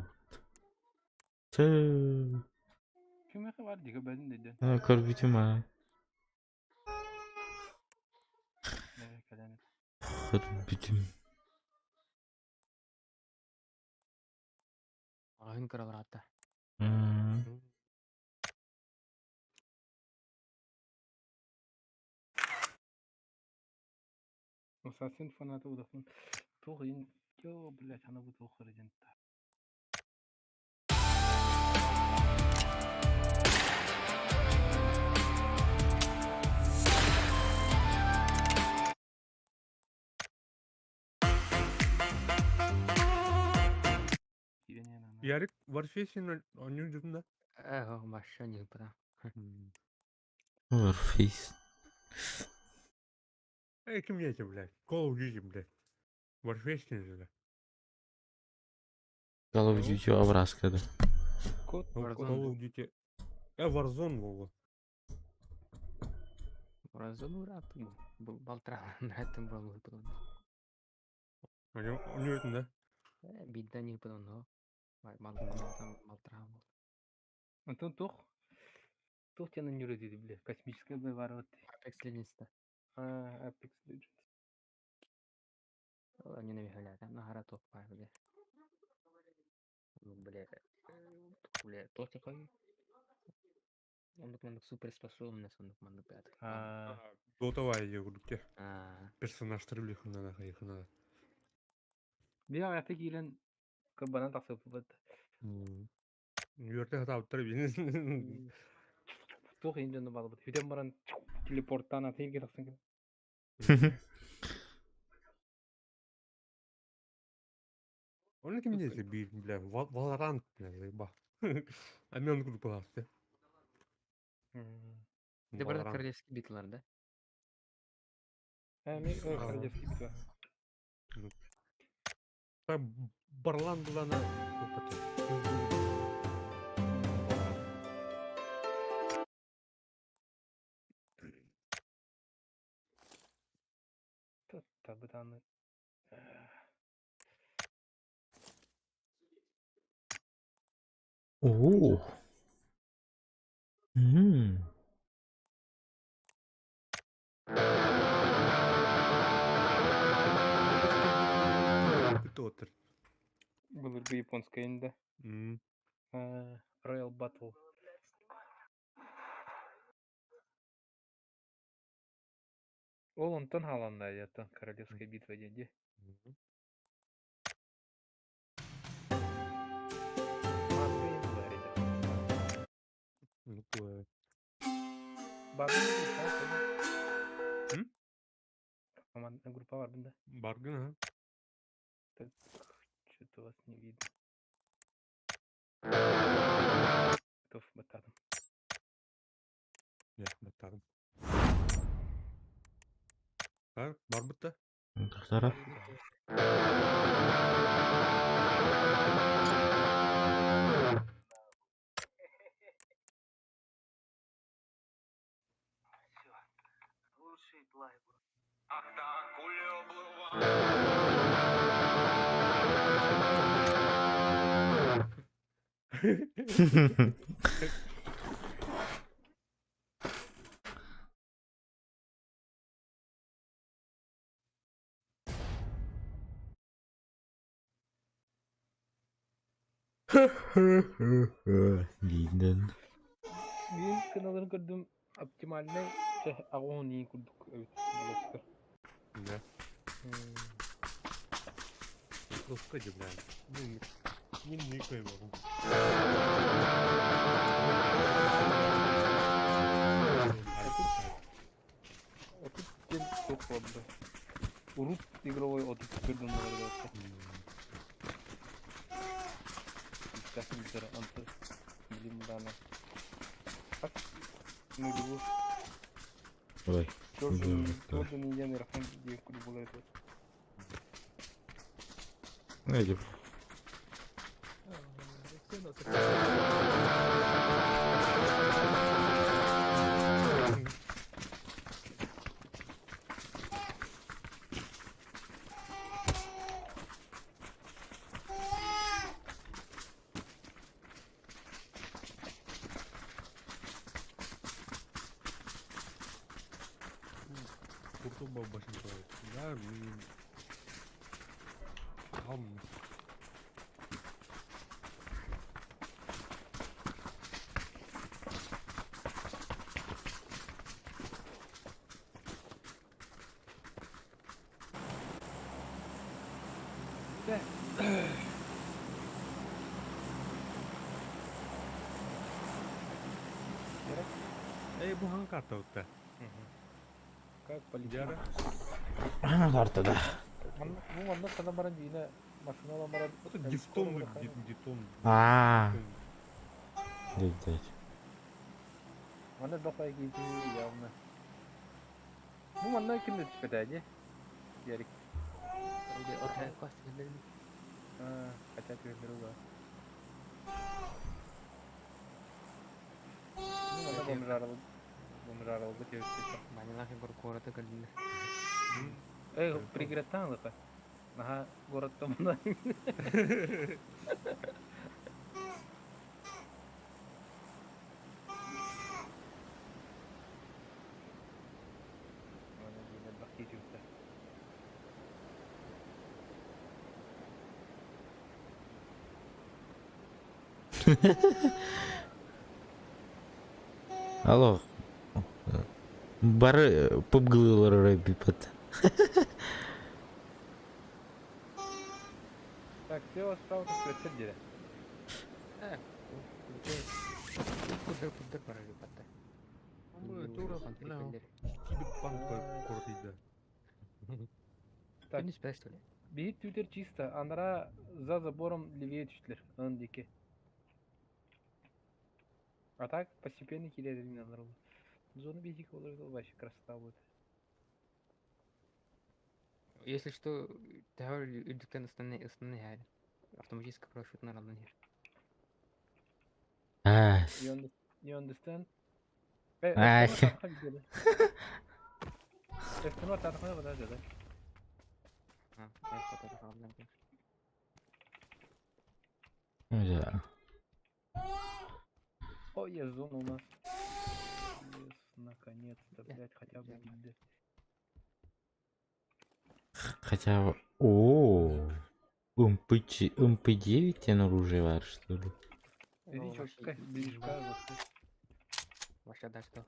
Чы. Кимеге бар диге бәдин деден. Көрбүтүм а. Нәре кәләне. Көрбүтүм. Ағын кыралар атта. М. Assassin фанаты удахын. Тугын. Йо, блядь, ана бу тухыр ден. Ярик Warface ойнуур жүрдүң да? Э, вообще не бра. Warface. Эй, ким эти, блядь? Call of Duty, блядь. Warface же, да. Call of Duty образка да. Код Call Warzone. of Duty. Warzone буолуо. Warzone урааттым. Бұл балтырағын буолбут. Ойнуутун да? Биирдэ ньыыппын онно. Балтыраа буолла. Антон туох туох диэн анньыыр диди бile космическая баар вот. Apex Legends да. А, Apex Legends. Ол анньына михалята. Нахара туох баар бile. Бile бile туох такой? Оннук маннык суперспособность оннук маннык бэт. А, Dota вайя курдук Аа. Персонажтары билихунана хайхунана. Биир аҕыйахта киирэн кырбанан тахсыбыппыт. Үөртэ хатаабыттар бин. Туох иһин дьоно баалбыт. Бүтэн баран телепорттаан атын сиргэ тахсан кэлэн. Оны ким диэти биир бля Valorant бля заеба. А мен оны курдук балаасты. Де барда королевский битвалар да? Э, мен королевский битва. Так Барлан булана. Табытаны. Оо. Мм. Отыр. Былыргы японская инде. Royal Battle. Ол онтон хааланна ята Королевская битва диэн дии. Манга иһин булар этэ. Ну, кое. Баргын группа М? Командная группа барбын да. Баргын, а? Так, что-то вас не видно. Готов батадым. Я, баттадым. А, бар бытта? Тахтара. Дииден. Мен сыналарын көрдүм оптимальный аҕуһун иин курдук эбит блоктар. Да. Господи, бля. Ну, не никой могу. Отут диэн суох буолла. Урут игровой отут көрдүм буолар Компьютер онто билим дана. Так, ну Ой. Jordan, Да. Jordan диэн ырахан диэн курдук буолар этэ. Ну, иди. Куртуба башын Да, мен... Ам. Эй, бу хан карта утта. Как полетел? Яра. А, карта, да. Ну, манна сана баран диина машиналан баран. Это дифтон, дифтон. Аа. Дей, Манна бақай кейти явно. Бу манна кимде түспэтэ дии? Ярик. А, хотя түһэллэр да. Ну, она бомжарыл. Бомжарылбыт эбит. Манилах куораты көрдүлэр. Эй, пригородтан лыха. Наһаа городтан мына. Алло. Бары пубглылар бипат. Так, слева, справа, светтер дире. Кудыр кудыр барар бипатта. Киберпанк куртыйда. Так. Не спят, что ли? Биһи түтер чисто, анара за забором левее түштүлэр, ын диэки. А так постепенно килерин алар Зона биһик олар вообще красота будет. Если что, тәһәр үрдүктән основные основные хәл. Автоматически парашют наралдан һер. А, You understand? Ай. Эстема тархана бада деді. А, я фото алдан. Да. О, есть зона у нас. Yes, наконец-то, блядь, хотя бы везде. Хотя бы... О, МП, МП9 оружие бар, что ли? Иди, чё, какая ближка, господи. Вообще да что?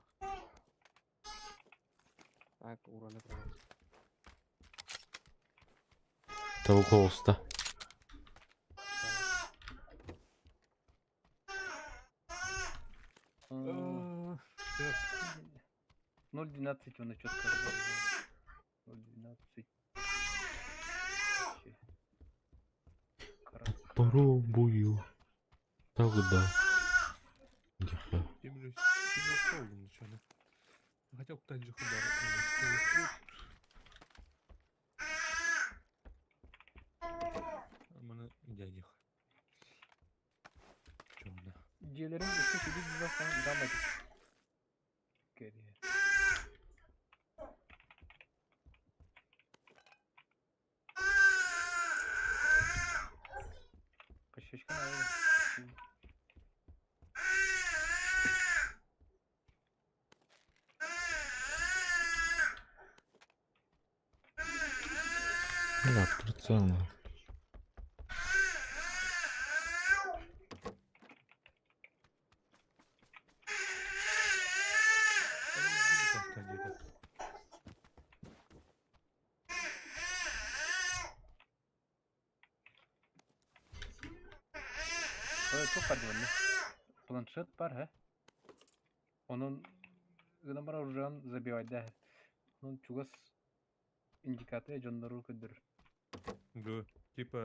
Так, урона проводит. Того холста. М, Так, 0,12 он четко. 0,12. Вообще. Красота. Попробую. Тогда. Тихо. тем же сильно начали. Хотел куда же хабар. Мана дядих. Чёрно. Дьиэлэрин өссө сүдү буллахтан дамадык. Кэрийэр. Кащачкан айы. Да, прицельно. Туох баар Планшет бар һэ. Онон гынан баран оружиен забивайда. Онон чугас индикатор дьоннору көрдөрөр. Г. Типа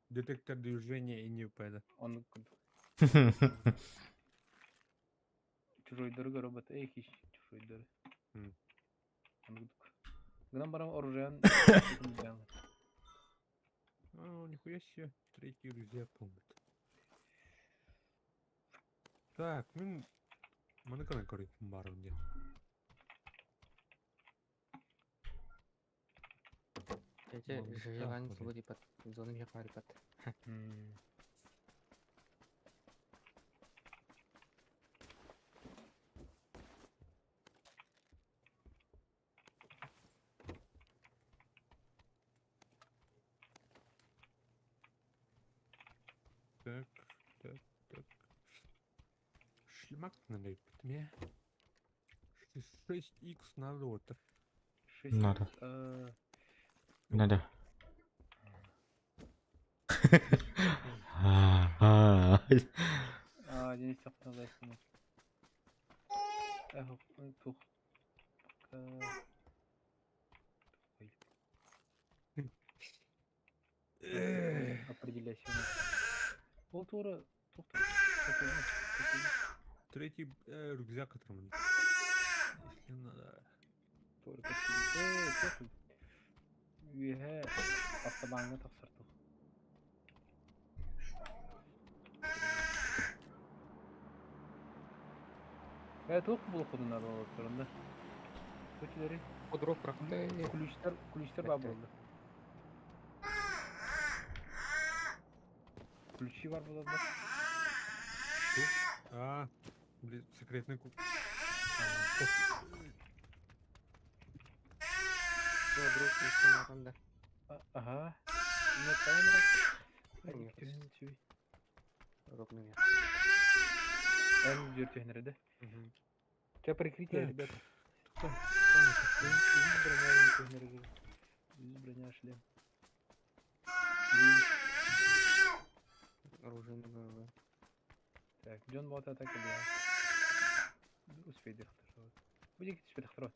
детектор движения и не пэда. Ону чужойдору робот эй хищ чужойдору. М. Ону гынан баран оружиен А, нихуя себе. Третий друзья помнят. Так, мин маны кана көрүк бар үнде. Эти Ладно, желание так, свободы под зону мехари под. Так, так, так. Шлемак надо мне. 6х надо вот. Надо. Надо. А, А, Денис тохтолайсың. Эх, тух. Ой. Определяйся. Ол тура тохта. Третий рюкзак, который мне. Если надо. Тура Э, тохта. Үһэ автобанга тахсар тух. Туох булуоххутун наада олорторунда? Көчүлэри Кудрук бырахты. ключтар, ключтар баар буолла. Ключи бар буолаллар. А, блин, секретный куб. Друг ключи да. Ага. Нет, камера. Нет. Рук меня. Эн дьүртүһүнэрэ да. Ча прикрытие, Так. ребята. Кто? Броня броня шлем. Оружие на БВ. Так, Джон вот атака бля. Успей дехтер. Будет теперь хтро.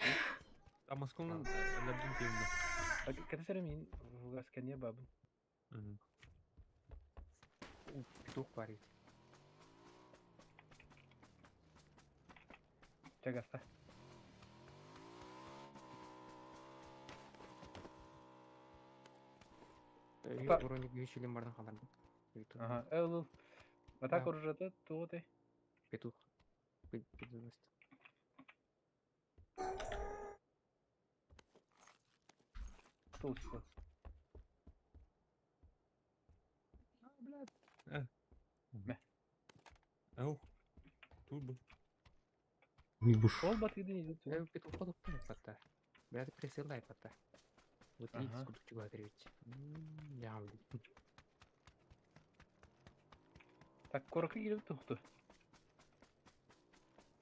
А Москву лабдин темно. Катасара мин вгаскане бабын. Петух парит. Чагаста. Үс броник үс член бардан қаларды. Ага, эл. Атака оружие то ты. Петух. Петух. Кто успел? Ау. Тут был. Уйбуш. Ол батыды не идет. Петух пота. Бля, ты присылай пота. Вот видите, Ага. сколько чего отрывать. Я Так, корка келіп тухту.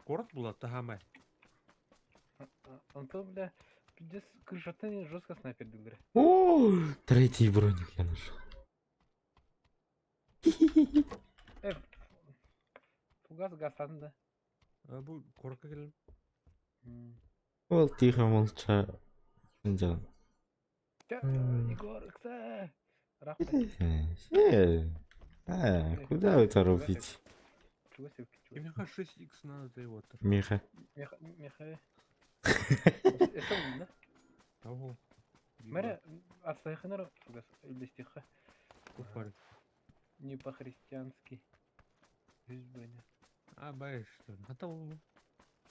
Город была Тахамай. Антон, бля, пиздец, крышаттан жестко снайпер дылдыр. О, третий броник я нашел. Фугас гасан да. А, бұл корка келем. Ол тихо молча. Жан. Егор, кса. Рахмет. А, куда вы торопитесь? Чего себе, И чего? мне 6х надо его. Миха. Меха, меха. Это да? Того. Мэрэ, отстайханар фугас, или стиха. Купари. Не по-христиански. Жүз броня. А, бай, что? Готово.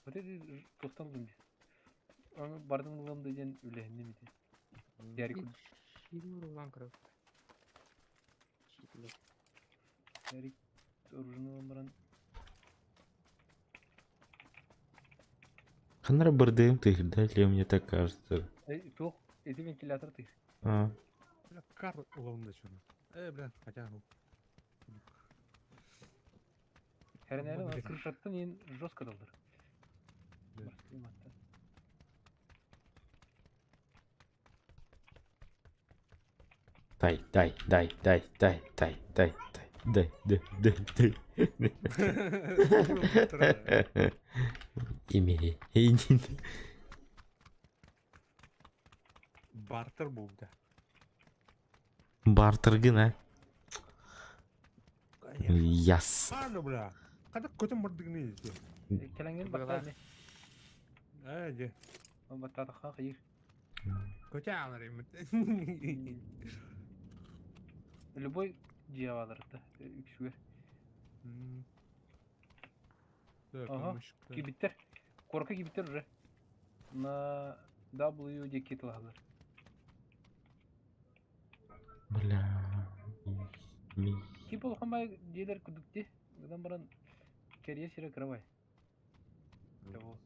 Вот это тухтан лымби. Аны бардым лымды ден үләһинне мите. Ярик, Ярик оружие лымбаран. Ханра бардым ты, да, или мне так кажется? Эй, тух, эти вентилятор ты. А, Бля, кар уловында что бля, хотя ну. Хәрнәре Блин. крышаттан ен жестко далдыр. Да. Дай, дай, дай, дай, дай, дай, дай, дай, дай, дай, дай, дай. Имей. Иди. Бартер был, да. Бартер гына. Конечно. Яс. А, ну, бля. Когда көтен бардыгны иде. Келенген Была. баттады. Де. Баттады ха кыйыр. Көтә алар эми. Любой жиабалар да. Үксүгер. Ага. Кибиттер. Корка кибиттер уже. На W де кетілғалар. Бля. Ми. Кип олхамай диелер күдүкте. Гыдан баран керье сире кырабай. Того.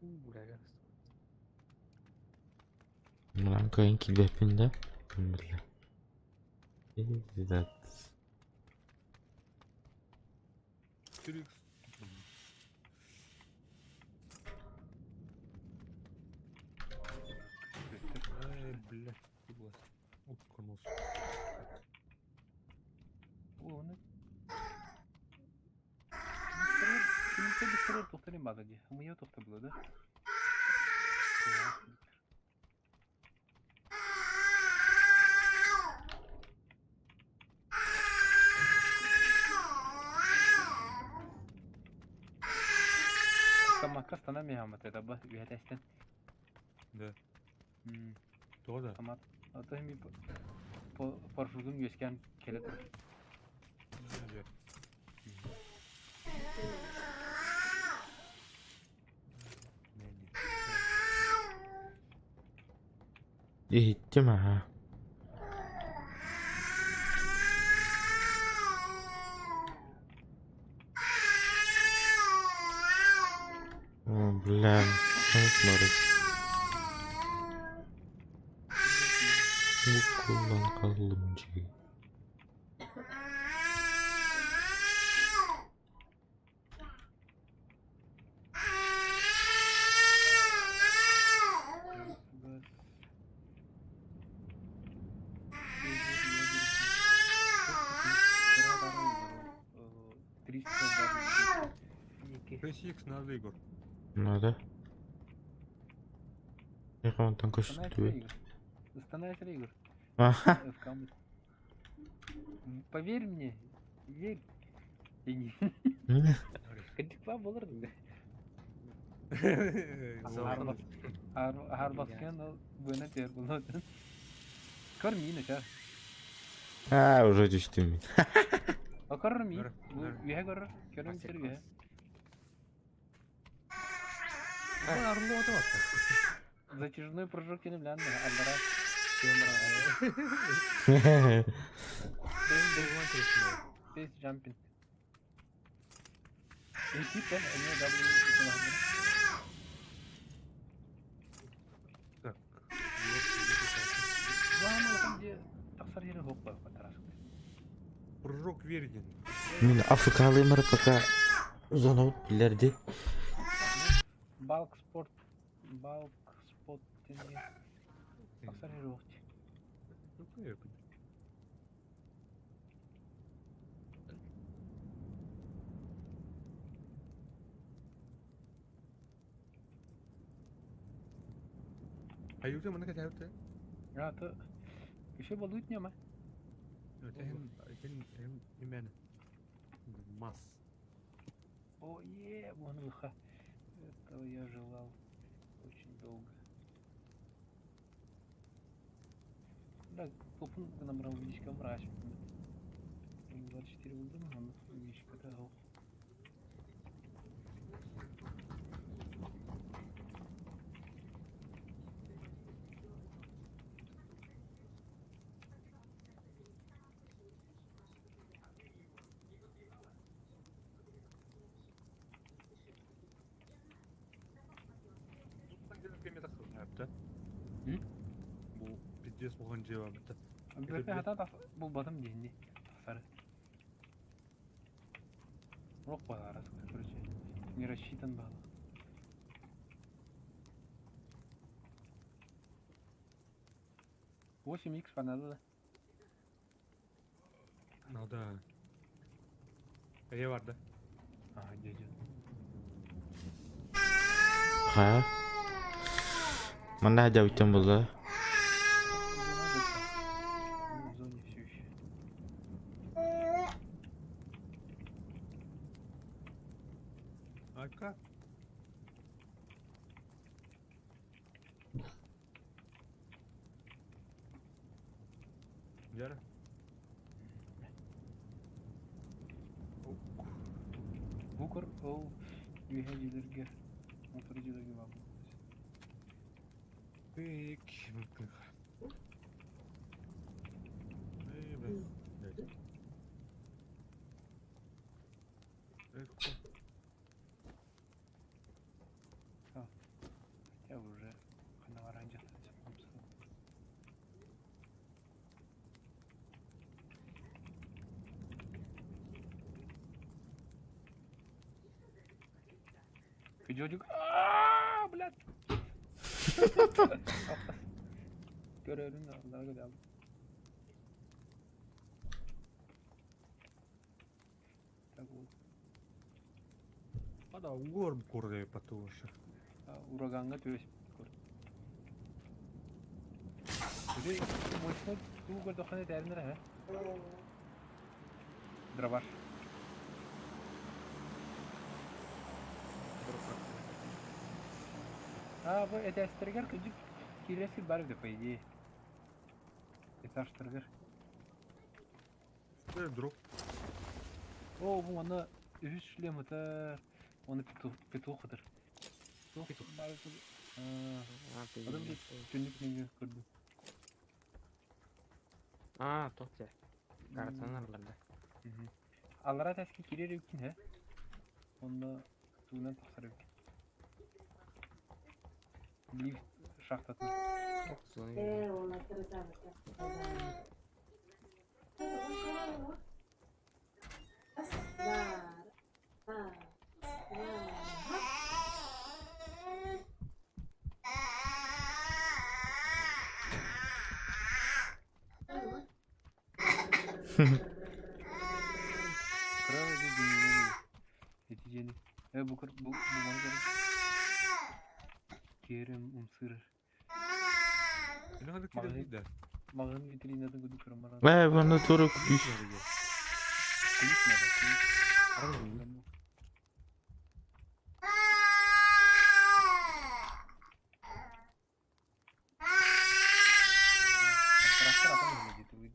Бля, Мынан кайын килбеппин да. Бля. Пиздец. Трикс. Ай, бля. Уткнулся. Оны. Кимсе бистер тоқтарын бады ди. Мыя тоқта булады. Тамакка стана мехамат это ба үһәтәстен. Да. М, Тоже. Автомат. Ото ми парашютум үөскээн кэлэ турар. Иһиттим аһа. О, бля, смотри. Буккуллан хааллым дии. Шесть икс надо, Егор. Надо. Я онтон көстүбэт. Останавливайся, Игорь. Аха. Поверь мне, верь. Кадикла болар Арбаскен буена тер булат. Корми, ну А, уже түстүм. Корми. Үһэ көрөр. Көрөм сир үһэ. Затяжной прыжок кини билэн аллара. Space jumping. Эти они Так. Прыжок верен. Мин африкалыймар пока зона билерди. Балк спорт. Балк спорт. Тахсар yeri hop. Аюты мана кәтәүтә. Ya то еще болут нема. Hem hem hem имәне. Мас. О, е, вон выха. Этого я желал очень долго. Да, топун гына водичка мрач. 24 булды мы, аны водичка да. Бу пиздец булган җавап. Бөтен хата бу батым дигәнде. Сары. Рок бар, короче. Не рассчитан был. 8 икс надо. Надо. Әйе бар да. А, дядя. Ха. Манна дәүтен булды. В зоне все еще. А как? Яра. Букер ол үйе жилерге. Мотор жилерге бар. Бик, бик. Эй, блядь. Хотя уже ханаваранжа Күжөжүк. Ааа, блядь. Көрөрүн аллага да. Так вот. Ада угорм кургай потуша. Ураганга төс. Үзе мощно туу көрдөхөнө тәринер ха. Дробаш. А, бу этестергер күжүк киресир бар деп по идее. Этажтарыгар. Дроп. Оо, бу манна үһүс шлем ытар. Уонна петух, петух ытар. Петух. Аа, А, ты Адам видишь. түннүк нөҥүө көрдүм. А, тот я. Картаны арылларда. Аллараа тэски киирэр эбиккин һэ. Онно тугунан тахсар эбиккин. Лифт шахтатын. Ох, зона. Кыра да дьиҥинэн ити дьиэни. Э бу бу бу маны көрө. Киэрим умсырар. Мин Маҕаһыын киирэн да. маҕаһыын витринатын курдук көрөн баран. Ээ, манна тура күүс. Ключ надо, ключ. Арыллыы. Трактор атын öyle dedi.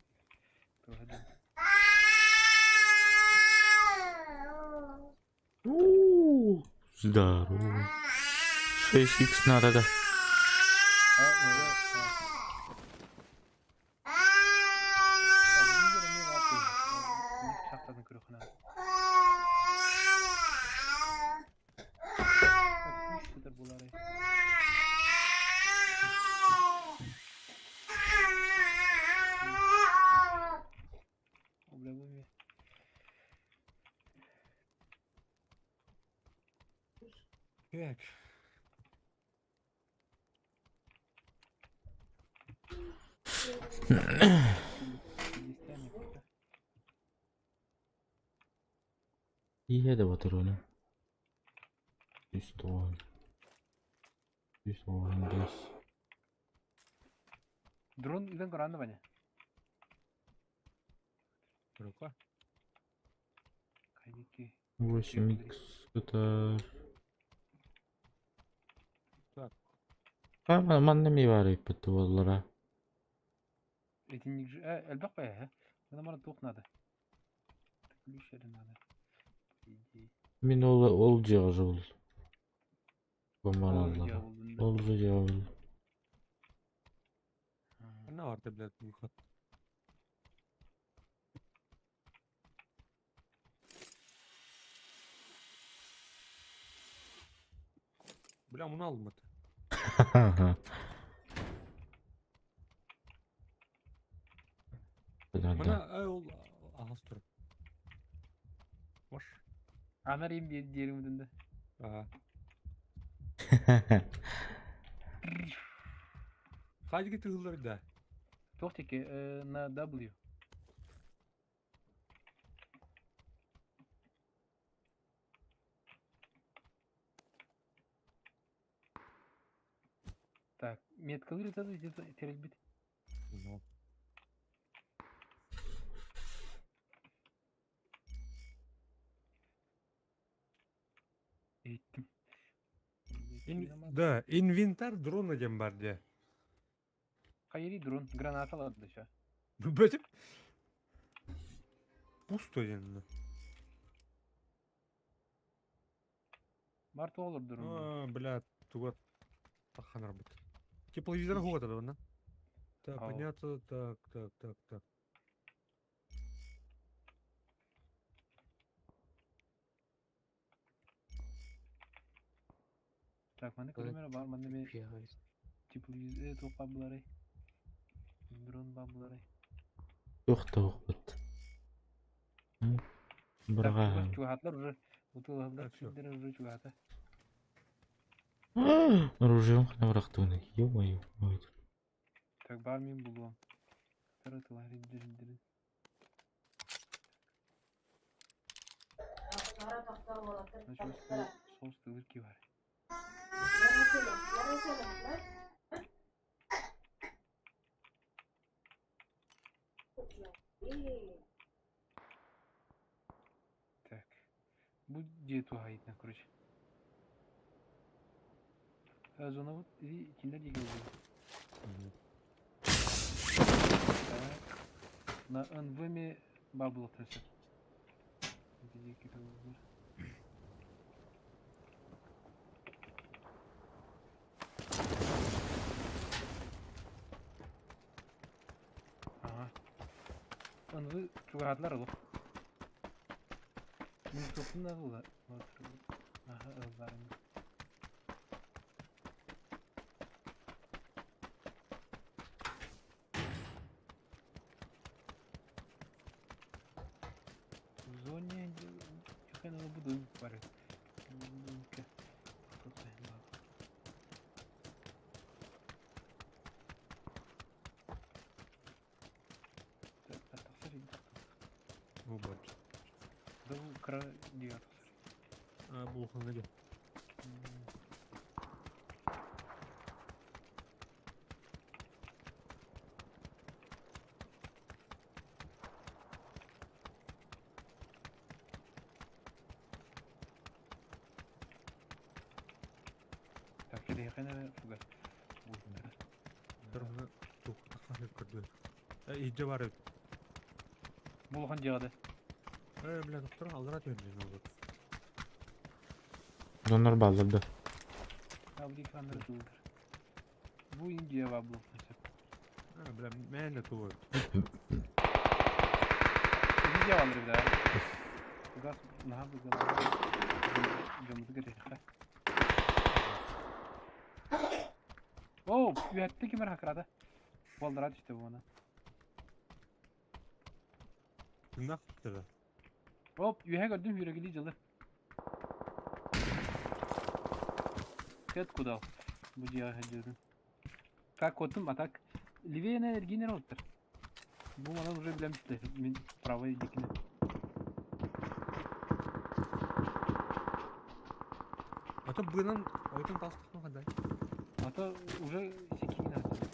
Туһа диэн. У, Здорово. 6х надо, да. А, уже. Биир эмиэ баар туһа. Лифт шахтатын көрүөххэ наада. Ключ сытар буолаарай. Бля, бу эмиэ. Так. Листями пока. Иһэ да батыруну. 110. 115. Дрон ыытан көрөөн да Ваня. Рука. Кайдики. 8х это... Так. А, манна ми бар эппит буоллара. Этинник же... Э, элбэх бэйэ, Мана мара туох надо. Ключ эрэ надо. По идее. Мин ол ол дьиэҕэ жыл. Ол Коммуналлара. дьиэ булдун да. Ол дьиэҕэ был. Она vardı, блядь, выход. Бля, муну алмады. Да, да. Мына ай ол ағас тұр. Маш. Анар им диэрим да. Ага. Хайдыгы тыгыллар да. Туох теки на W. Так, меткалыр это где-то терельбит. Ну. Эттим. Да, инвентарь дрона диэн бар дии. Хайыри дрон, граната алады ща. Бөтүп. Пусто диэн. Бар туолар дрон. А, бля, туга таханар бит. Тепловизор хугата да, Так, Ау. понятно, так, так, так, так. Так, маны камера бар, маны мен Пиарис. тепловизор туохха буларай. Дрон бар буларай. Туох туох бит. Так, Бырға. чугахатлар уже. Утулалар Так, всё. сиддер уже чугахата. Ружьем хана бырахтыгын. Ё-моё. Ой. Так, бар мен булуам. Таратылар дирин. Значит, соус тылырки бар. Так. Бу дьиэ туһаайытынан, короче. Зона вот и киндер диэки булуо. На НВ-ми баар буолуохтарын сөп. Диэки тыллар. Ага. НВ чугаһаатылар олох. Мин туохпун да була. Аха, ылларым. В зоне тихо буду пары. Бу бот. Да кра девятый. А, бу ханга. Так, кэлиэххэ фугас. Дорогuna тух тахсар көрдү. Иджи бар. Булхан дьиэҕэ. Бля, доктор алдыра түһэрдин ол. Донор бааллар да. Абли ханнар тылдыр. Бу Индия бар буолуохтун сөп. Бля, мэн туу. Индия баллар да. Фугас наһаа бугас. Дьоммуту кэтиэххэ. О, үһэтте ким эрэ хакрада. Буоллара түстэ буона. Тыннах туттара. Оп, үһэ көрдүм хүрэгили жылы. Ты откуда? Бу дьиэҕэ сылдьыбытым. Как куоттум, а так левее на эргиинер олуттар. Бу манан уже билэм мин правый дикини. А то бынан ойтон тастык хандай. А то уже секин атты.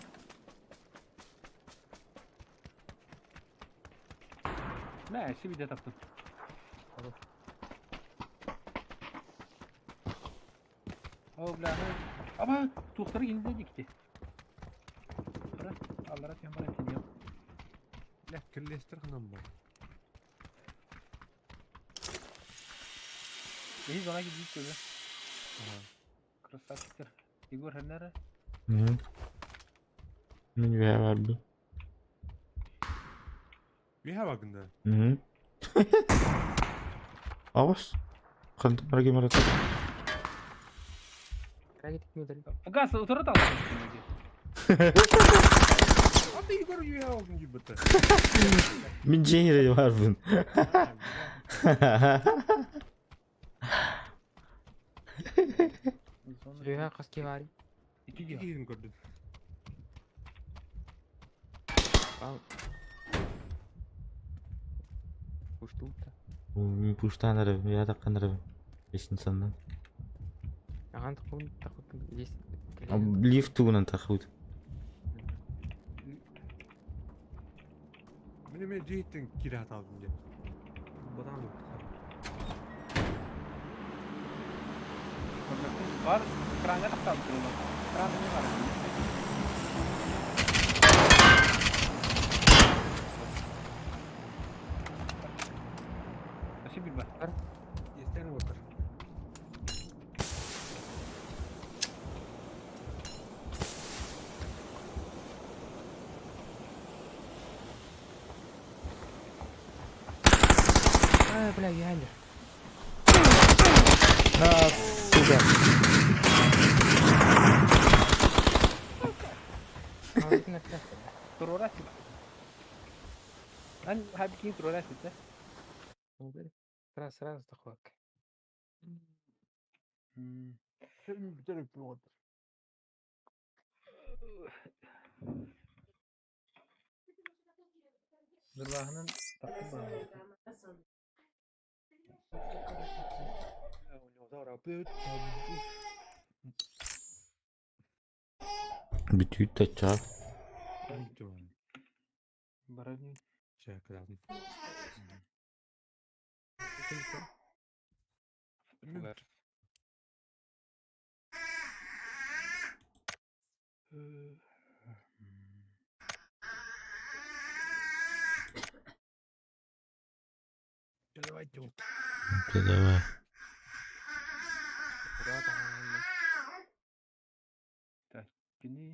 Мә, себе таптым. Хорош. О, бля, ну. Аба, туохтары инде дикти. Кара, аллара тем бара тинио. Бля, кирлестер ханам бар. Эһи зона кидит көбө. Ага. Красавчиктер. Егор ханнара. Мин үһэ баарбын. Үһэ багында. Аҕыс. Хантан барар ким эрэ Газ утары талды. А ты Егор үһэ алдың дибите. Мин дьиэ баарбын. Үөһэ хас киһи баарый? Ики дьиэ. Киһин көрдүм. Ал. Пуштуутта. Мин пуштаан эрэ, я таххан эрэ. Лестницанан. Ахан таххун таххун есть. Лифт тугунан таххыбыт. Мин эме дьиэттен кире аталдым дьэ. Батан Бар, кранга тахсалды турулар. Кран не бар. Спасибо, бар. Естен отыр. А, бля, үөһэ А, сука. Туруора сип. Ан хабики туруора сип, да? Сразу, сразу тахуак. Бүтер отыр. Дырлаһынан таптым бар. Бүтүүт тачаа. Барабин. Чэ, кыдадым. Фугас. Давай, тёлка. Да давай. Кура таһааран. Так, кини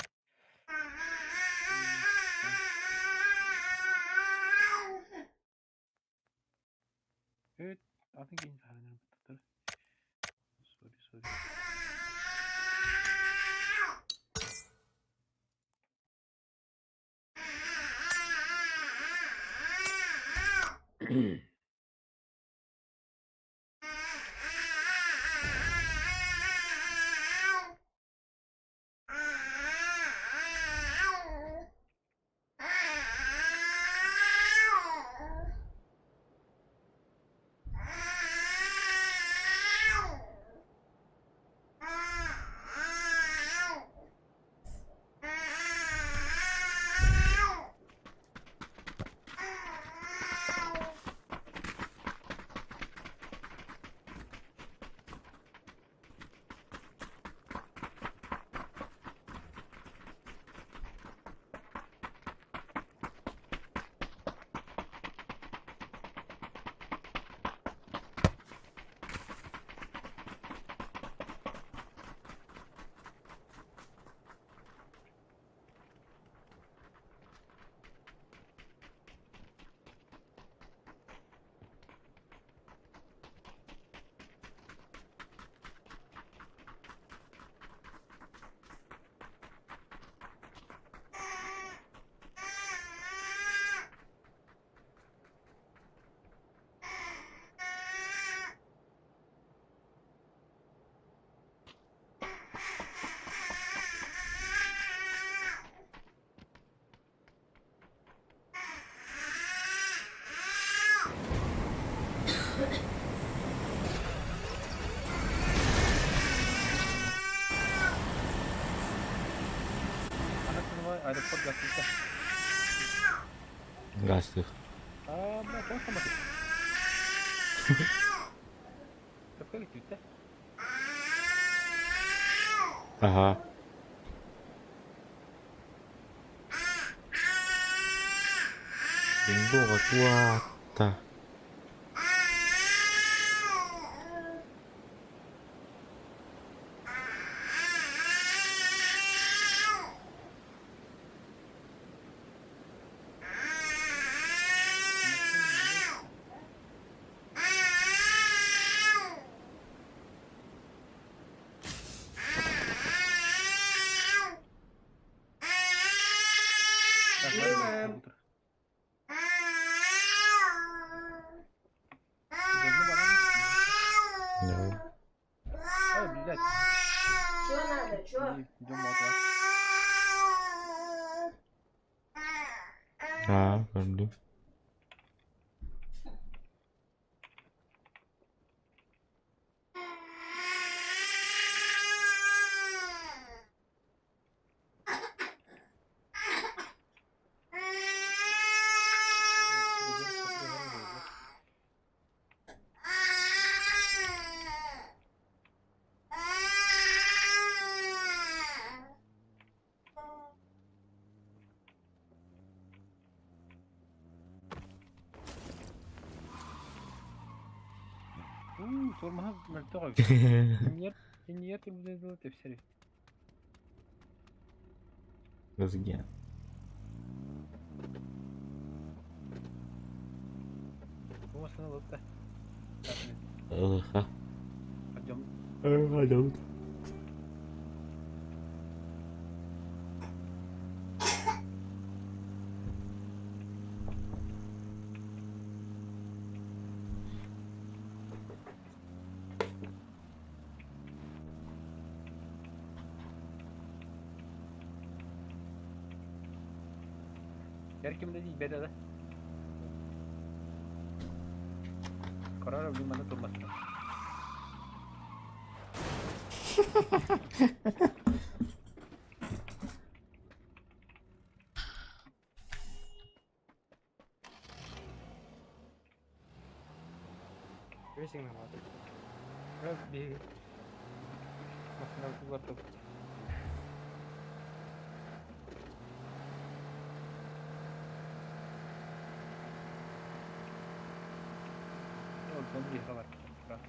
Evet, атын киһини таһааран эрэ. Sorry, sorry. Ана аэропорт гостиница. Гастых. А, бля, тоҕо саматы? Сөпкө киттибит Ага. Бинго туата. Так, бары утро. Давно баран. Да. Ой, блядь. Чё надо, чё? Идем вот. А, көрдүм. Тормоһа мөлтөх эбит. Иннигэр турбута дылы тэпсэри. Разген. Тумасына ылытта. Ха. Пойдем. Пойдем. Эр ким да тиийбэтэ да. Корора билим манна турмастан. Бир сигнал бар. Bir Массыына уларытып. Сон биһиэхэ бар. Раз.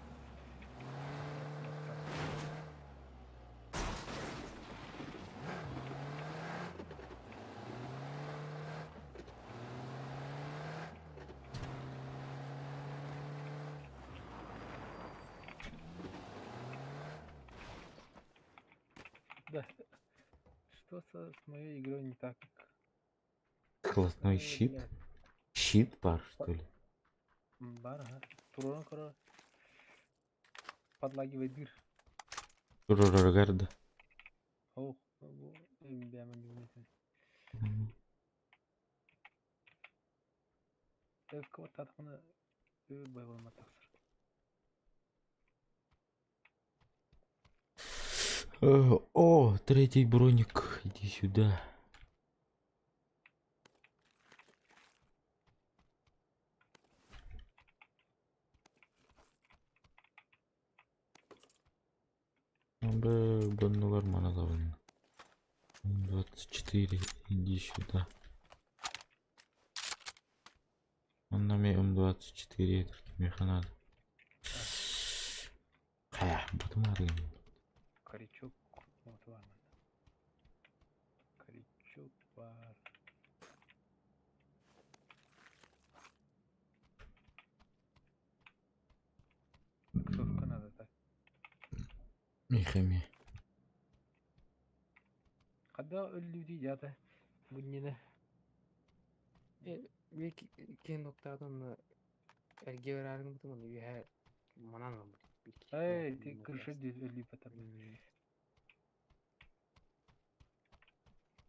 Да. Что с моей игрой не так? Сквозной Ой, щит? блядь. Щит бар, что ли? Бар, ага. Туран коро. Подлагивает дыр. Рураргарда. Ох, бля, не умеет. Эвквататхана байвалматахсар. О, третий броник. Иди сюда. Б, маналабын. 24. Иди сюда. Он на М24 меха надо. Хайа, потом Корячок. Вот ладно. Корячок бар. Совка надо так. Михами. Когда люди дята буднина. Биир киһи оттаатан эргиэ бараарын бутун ону үөһэ манан ылбыт. Эй, ты крыша өлүү потом.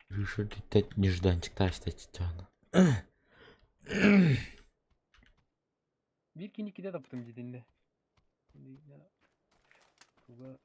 Решили нежданчик таштать тяна. Биир кини киде таптым дединде. Туга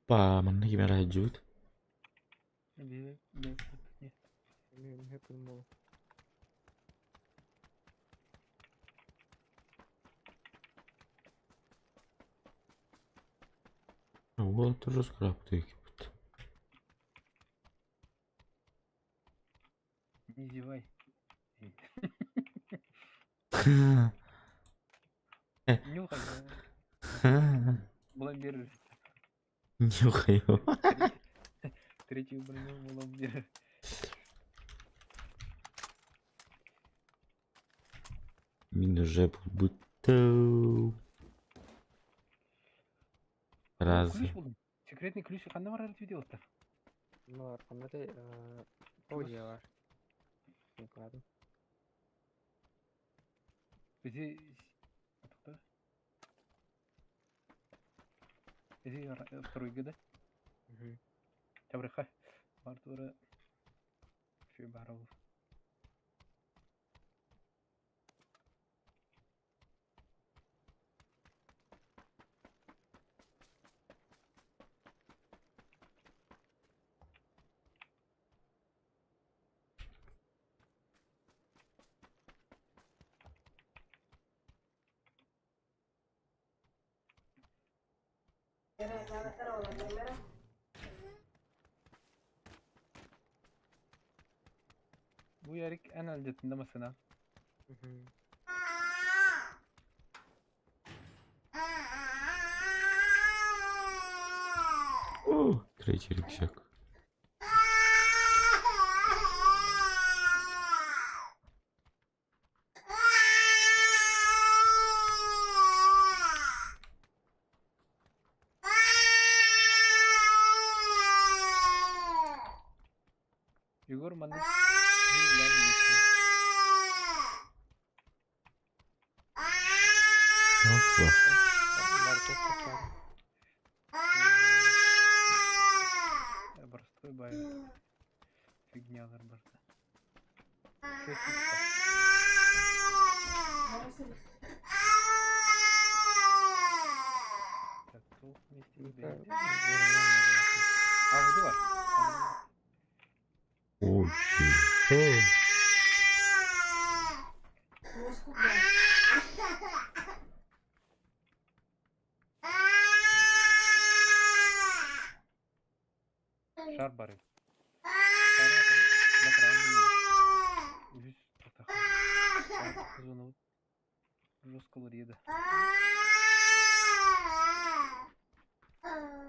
Па, манна ким эрэ Ол тоже скрап будто. Не зевай. Нюхай. Пломбир. Нюхай его. Третью броню пломбир. Мин уже будто... Раз. Ключ булдым. Секретный ключ ханна бар видеота. Бар, ханна те бар. Ладно. Бизи Бизи второй года. Табрыха. Бар тура. Шүй барыл. Бу ярик эн әлдетінде масына. О, третий рюкзак. Егор маннык билэн билсэн. Опа. Простой бай. Фигнялар барда. Так, туох вместе А, вот давай. Ой, ой. Шар бары. Үһүс атах. Зона жестко ларьеда.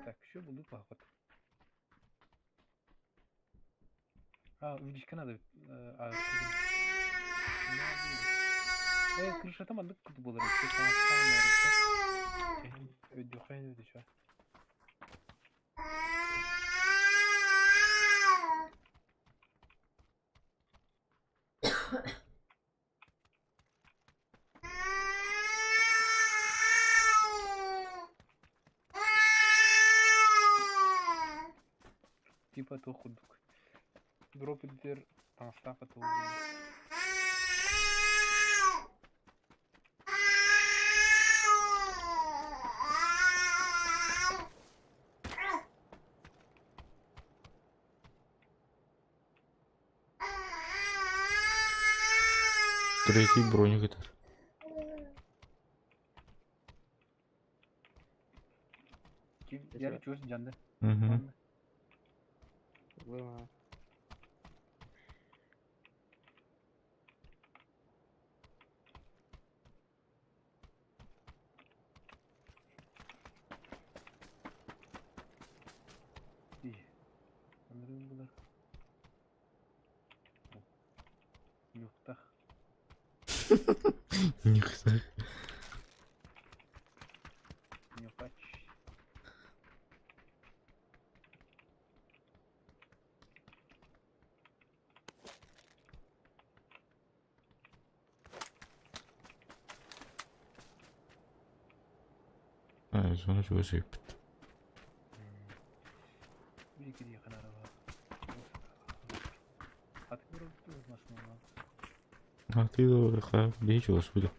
Так, еще буду поход. А, увеличка надо. А, крышата маннык курдук буолар өйдүөххэ өйдүчө. Типа туох курдук. Дроп үрдүгэр таҥастаах Третий броник это. Ким я чуос дьанды. Угу. Анырын булар. Нюхтах. Нюхтах. Нюхач. А, зона чего сыпет. А ты ха, ничего господи.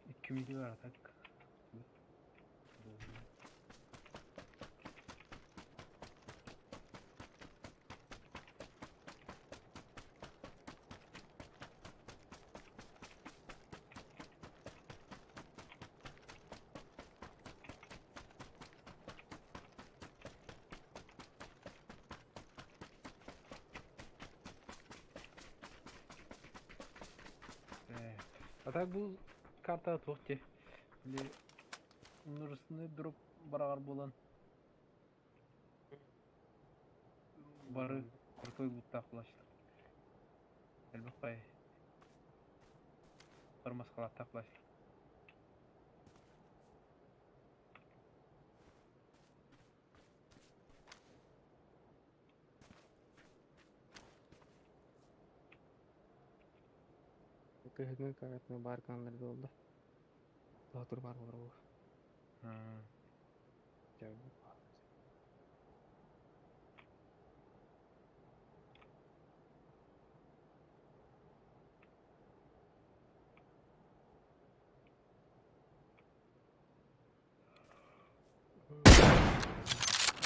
Икки видео а так. А так бу карта туох те. Били нурусны дроп барагар буолан бары крутой луттаах булаачтар. Элбэх бай. Бары маскалааттаах булаачтар. Кыһыҥҥы картаны баар гыналлар буолла. Боотур баар буолар буолуо.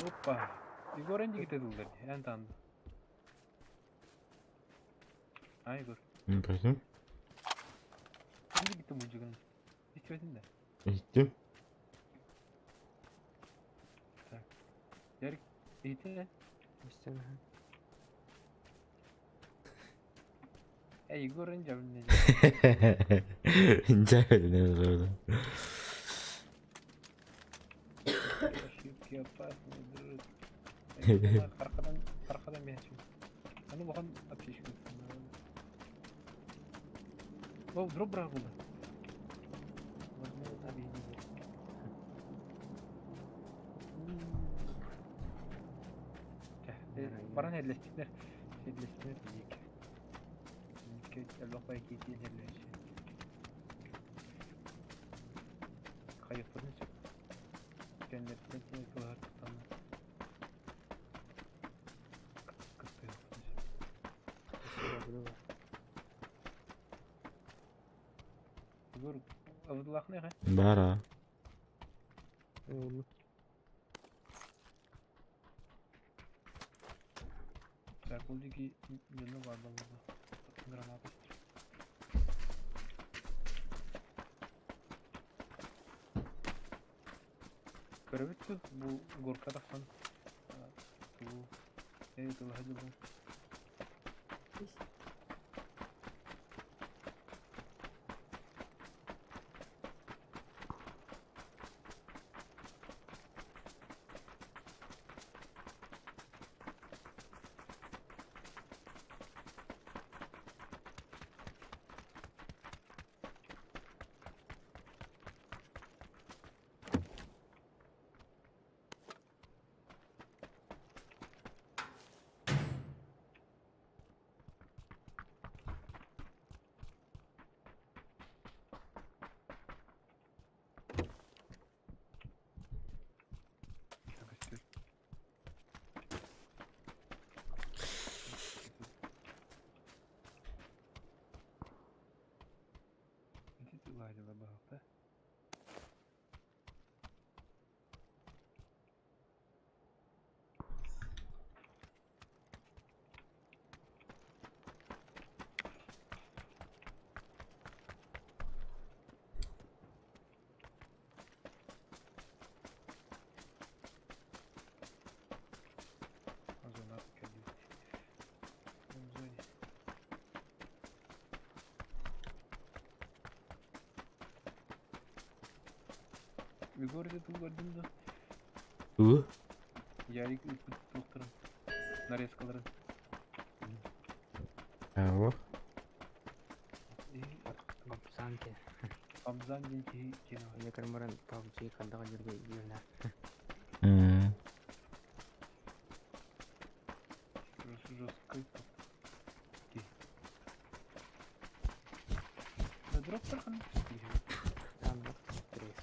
Опа! Егор энди ките дылдар дии, эн таанды. А, Егор? Пойдем. Энди ките мужигын. Истибэтин да? Иттим. Так. Ярик, иһиттин ээ? Истэн аһа. Э, Егор инжа Инча билин. Ошибки опасны, друг. Аркадан, аркадан мяч. Аны бухан аптечка. О, дроп брак было. Возможно, объединить. Баран эдлестилер. Эдлестилер дик. Элбэх кити эдлеши. Хайыппытын сөп. Кэннэртэн кылаһар тутан. Кыттыахпытын сөп. Егор, абыдлахны ха? Бара. Так, ол диги дьоно бар баллада. Граната. Көрөбүт бу горка тахсан. Бу э тылаһа дылы. Көстөр. Ити тылаһа дылы баһыкта. Зона кэлбит. В зоне. Егор это тыл көрдүм да. У? Ярик ыппыт туохтарын. Нарезкаларын. Аво. Папсанки. Абзан диэн киһи кино. Я кармаран PUBG хандаға жерге юрна. М. Жесткий топ. Да дроп тархан. Там стресс.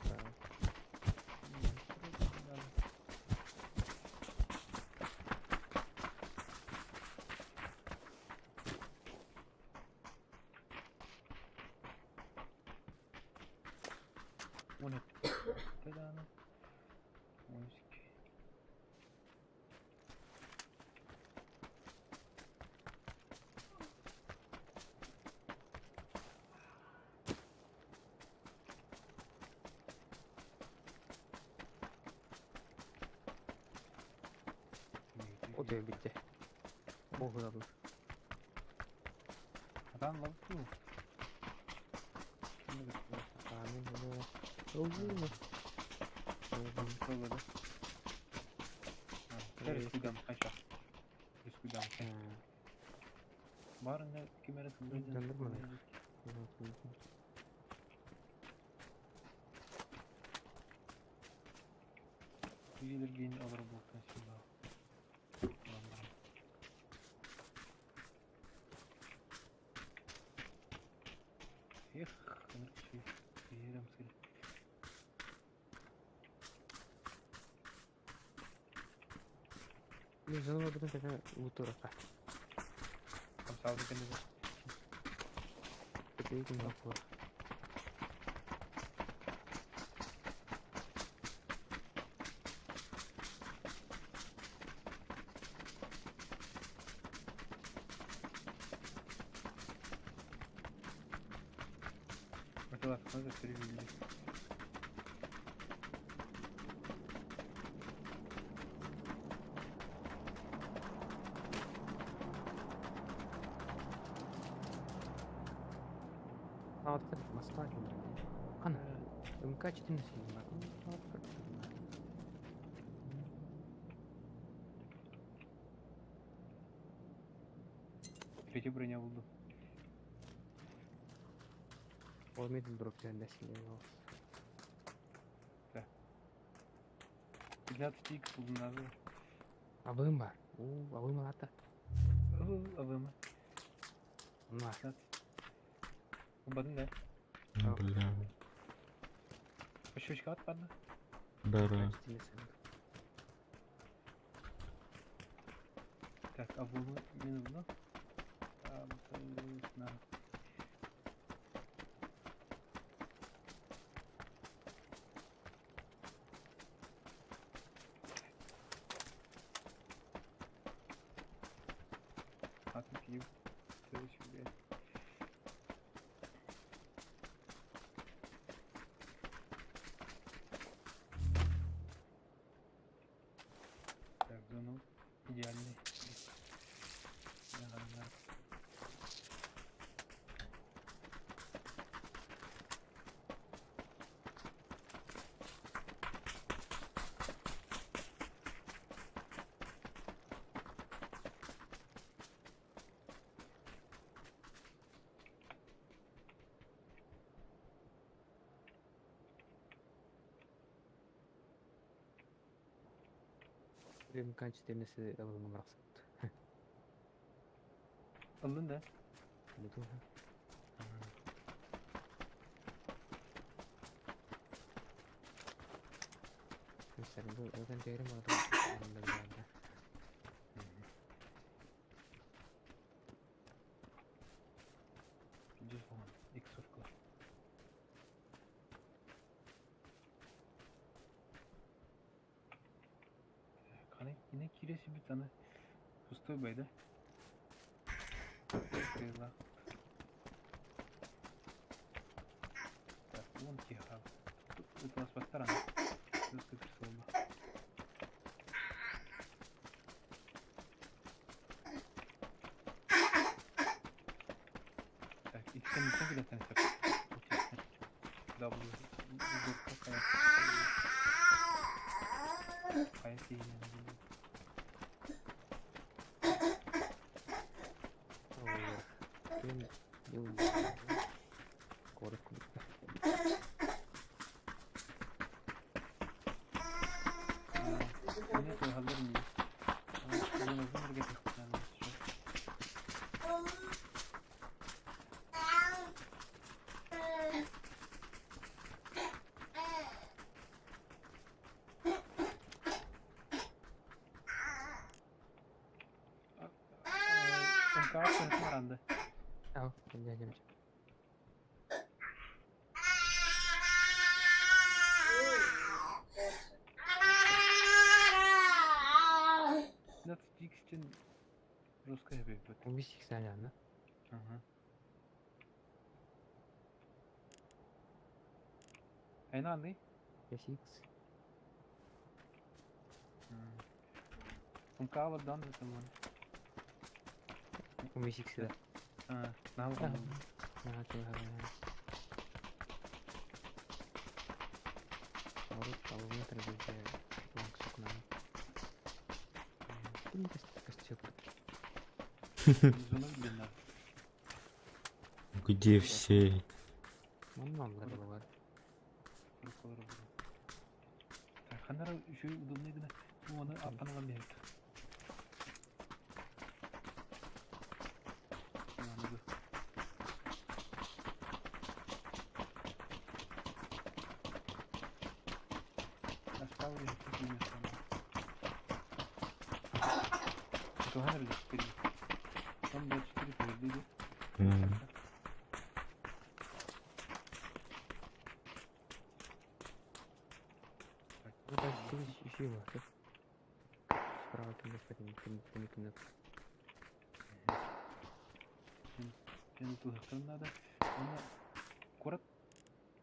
Он это. 12. О, битте. Ого, Атан лавку. Барына кимере Үйелерген алар болтан сюда. Эх, ынырчы, ерем сыр. Жаныма бүтін кәтен лутурақа. Хамсалды кенде. Көтейін бақыла. Математиканы да перевели. Москва Хана. МК-14 Третья броня булду. Ол middle drop түһэн сильнее. 15 икс булдум надо. Абым бар. У, абым алата. АВМ. Бар. 15. Убадын да. Бля. Щучка отпадла. Да-да. Так, АВМ минус. Абсолютно. А тут пью. Следующий, блядь. Так, зону идеальный. Да, да. МК-14 абым барахсат. Ыллын да. Буту. Mesela bu zaten değerim vardı. Bunda bir yerde. Жүз иксовка. Каны yine kiresi bir tane пустой байда. Крыла. Так, вон тихо. Тут это у нас по сторонам. Тут как словно. Так, и теперь не так где-то W. Какая? Какая Коротко. Ал, дядя. Икс русская бит. 15 икс да? Ага. Айна аны? 5 икс. МК дан там. 15 икс да. А, на На, ты Орут алуметр бизде ланг сукунан. Ким костюм? Зона длина. Где все? Манналар бар. Так, ханара еще удобный гына. Ну, оны аппаналан берет. Там 24 перейди. Ну, еще его. Справа ким ким. Мен туһахтан надо. Оны корот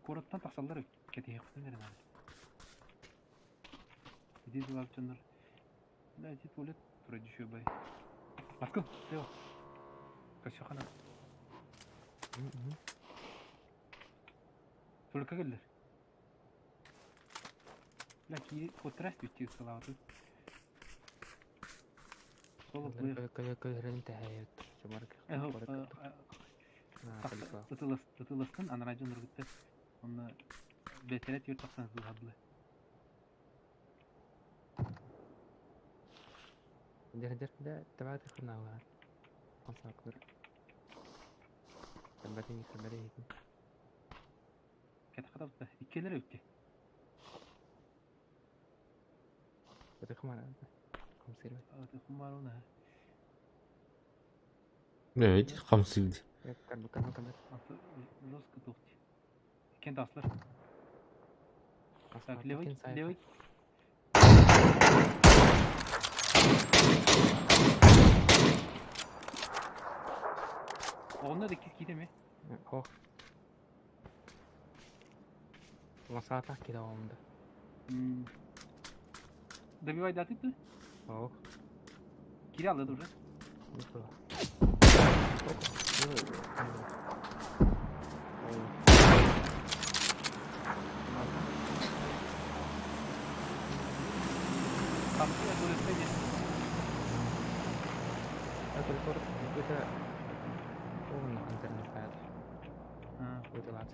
короттан тахсаллар кетиһэхтэн эрэ надо. Иди зулапчаннар. Да, иди туалет вроде еще бай. Москва, Лео. Косёхана. Только кэллэр. Бля, кири отрас бүтти ыксалаабытын. Соло плеер. Көлөрөн тэһэйэт. Чумар Ытыластын анараа дьонноргутта онно бэтэрэ түөрт тахсан ытылаһабыла. Дэр да табааты хырнаалаар. Хансаакылар. Хабатын хабары иһитин. Кэтэхэ табыта. Иккилэр өттө. Ытыхмара. Хамсырбат. Ытыхмаруна. Evet, хамсыыр. Кабы кабы кабы. Жестко тухти. Кен таслар. Так, левый, левый. Онно да кис киитэ ме. Ох. Ласаатах кида оонда. Добивай даты ты? Ох. Кире алды уже. Хамсыга көрөспө диэн. Это интернет Вытылат.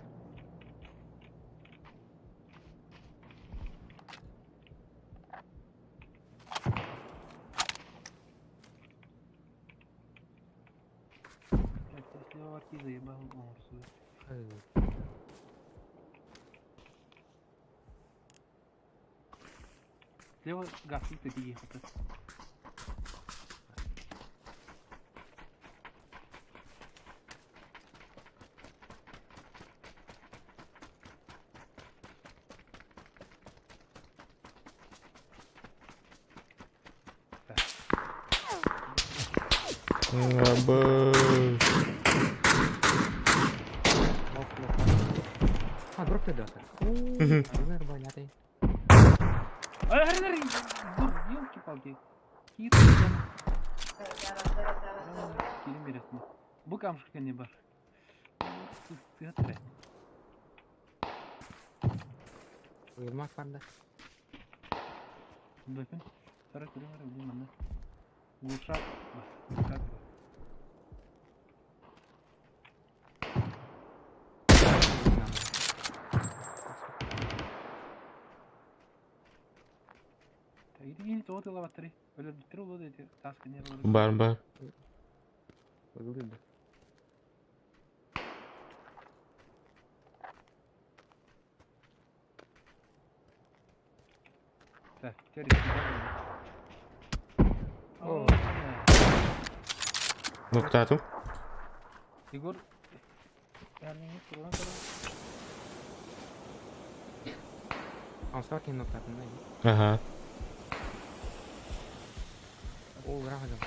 Слева арки заебал оҥорсуу. Слева гасит тиги хата. Абы. А, дроп ты дата. Нормально. Елки-палки. Кирим бересин. Бу камшыка не бар. Сыатыры. Уйулмак барда. Бөкүн. Сара көрүң ара билим манна. Глушак бар. Глушак бар. Иди тоҕо тылабаттары. Өлөрбүттэр улуу дети таас кэннер олорор. Бар бар. Уйулуйду. Так, теперь О, Нуктатым. Егор, Ансар кин ноктатын Ага. О, рахадым.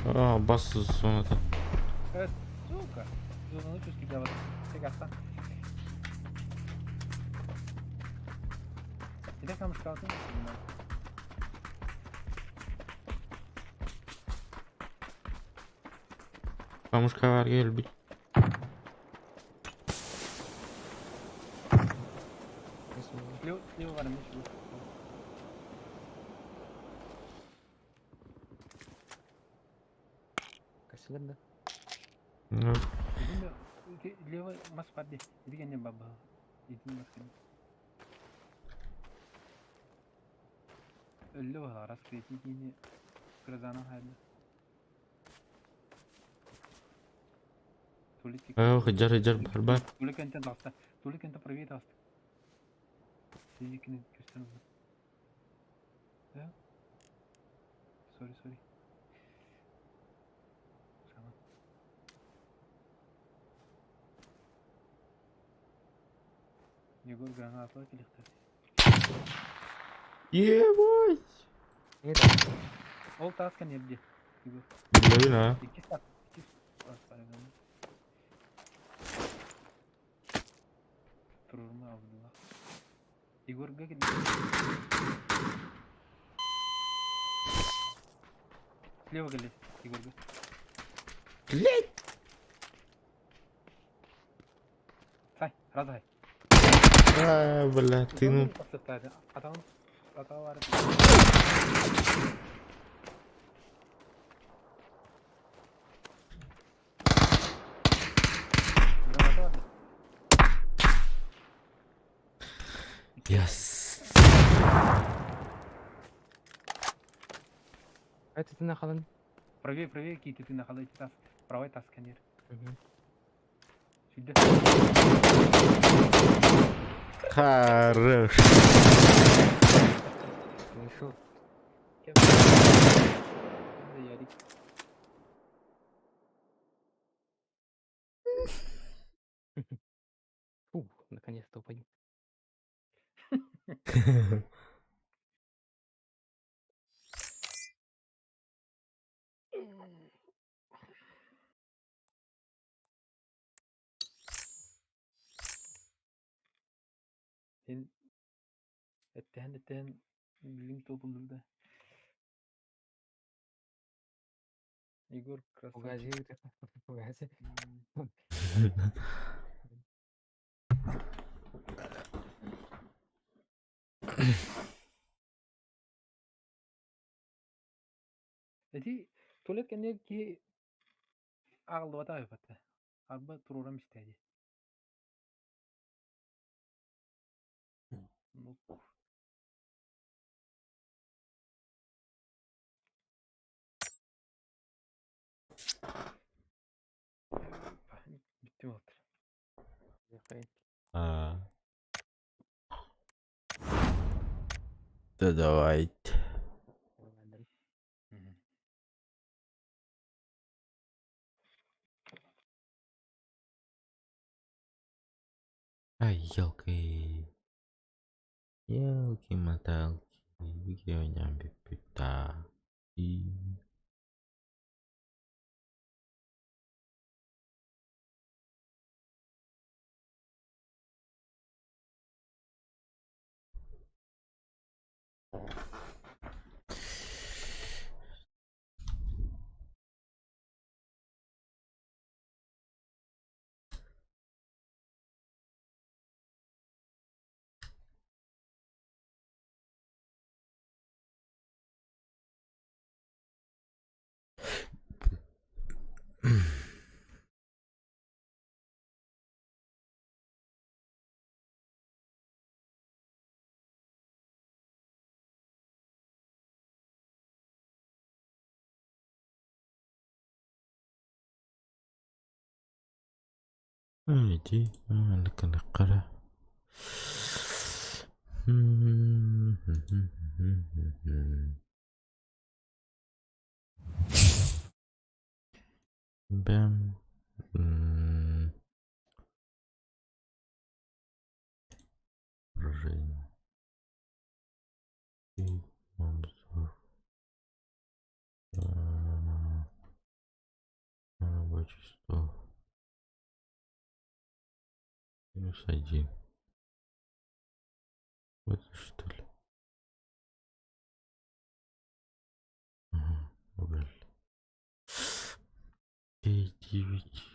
А, бас зоната. Сука. Зону чувствую, вот. Сегаста. Иде камушкалты? Камушка бар келбит. Слева, слева бар эмес. Косилер да. Ну, Лево мас бар де. Идигенне баба. Идин мас кен. Өллө бар рас кини грозана хайлы. Тулик. Хыджар хыджар бар бар. Тулик энтен таста. Тулик энтен правее таста. Сидикини көстөн. Да? Сори, сори. Сама. Егор граната келихтер. Ебать. Ол таска небде. Егор. Билебин а. Икки сат. Икки сат бар эми. Турурма алдыла. Егорга келди. Слева келди. Егорга. Блять. Разай. А, бля, ты ну... Yes. Это ты нахалан. Правее, правее, какие-то ты нахалай тас. Правый тас сканер. Сюда. Хорош. Еще. Ярик. Фу, наконец-то упадем. Эн эттэһэн эттэһэн билим тобуллурда. Егор красавчик. Угази, угази. Эти туалет кэннигэр киһи аҕыллыбата айбата. Арба туруорам истээди. Ну, Bitti mi oldu? А. Да давайте. Ай, елки. Елки-моталки. Где у меня пипита? И... Иди, ныкы-ныкы. Бэм. Поражение. И обзор. Рабочий стол. Минус 1. Вот что ли? Ага, уголь. 9.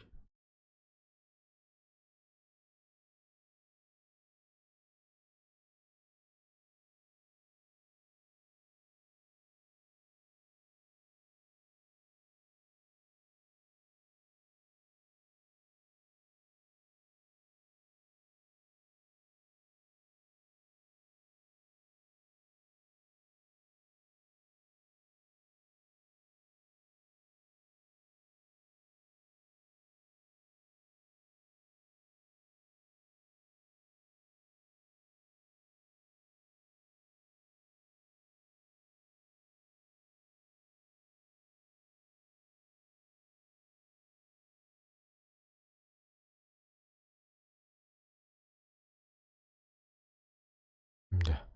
Да.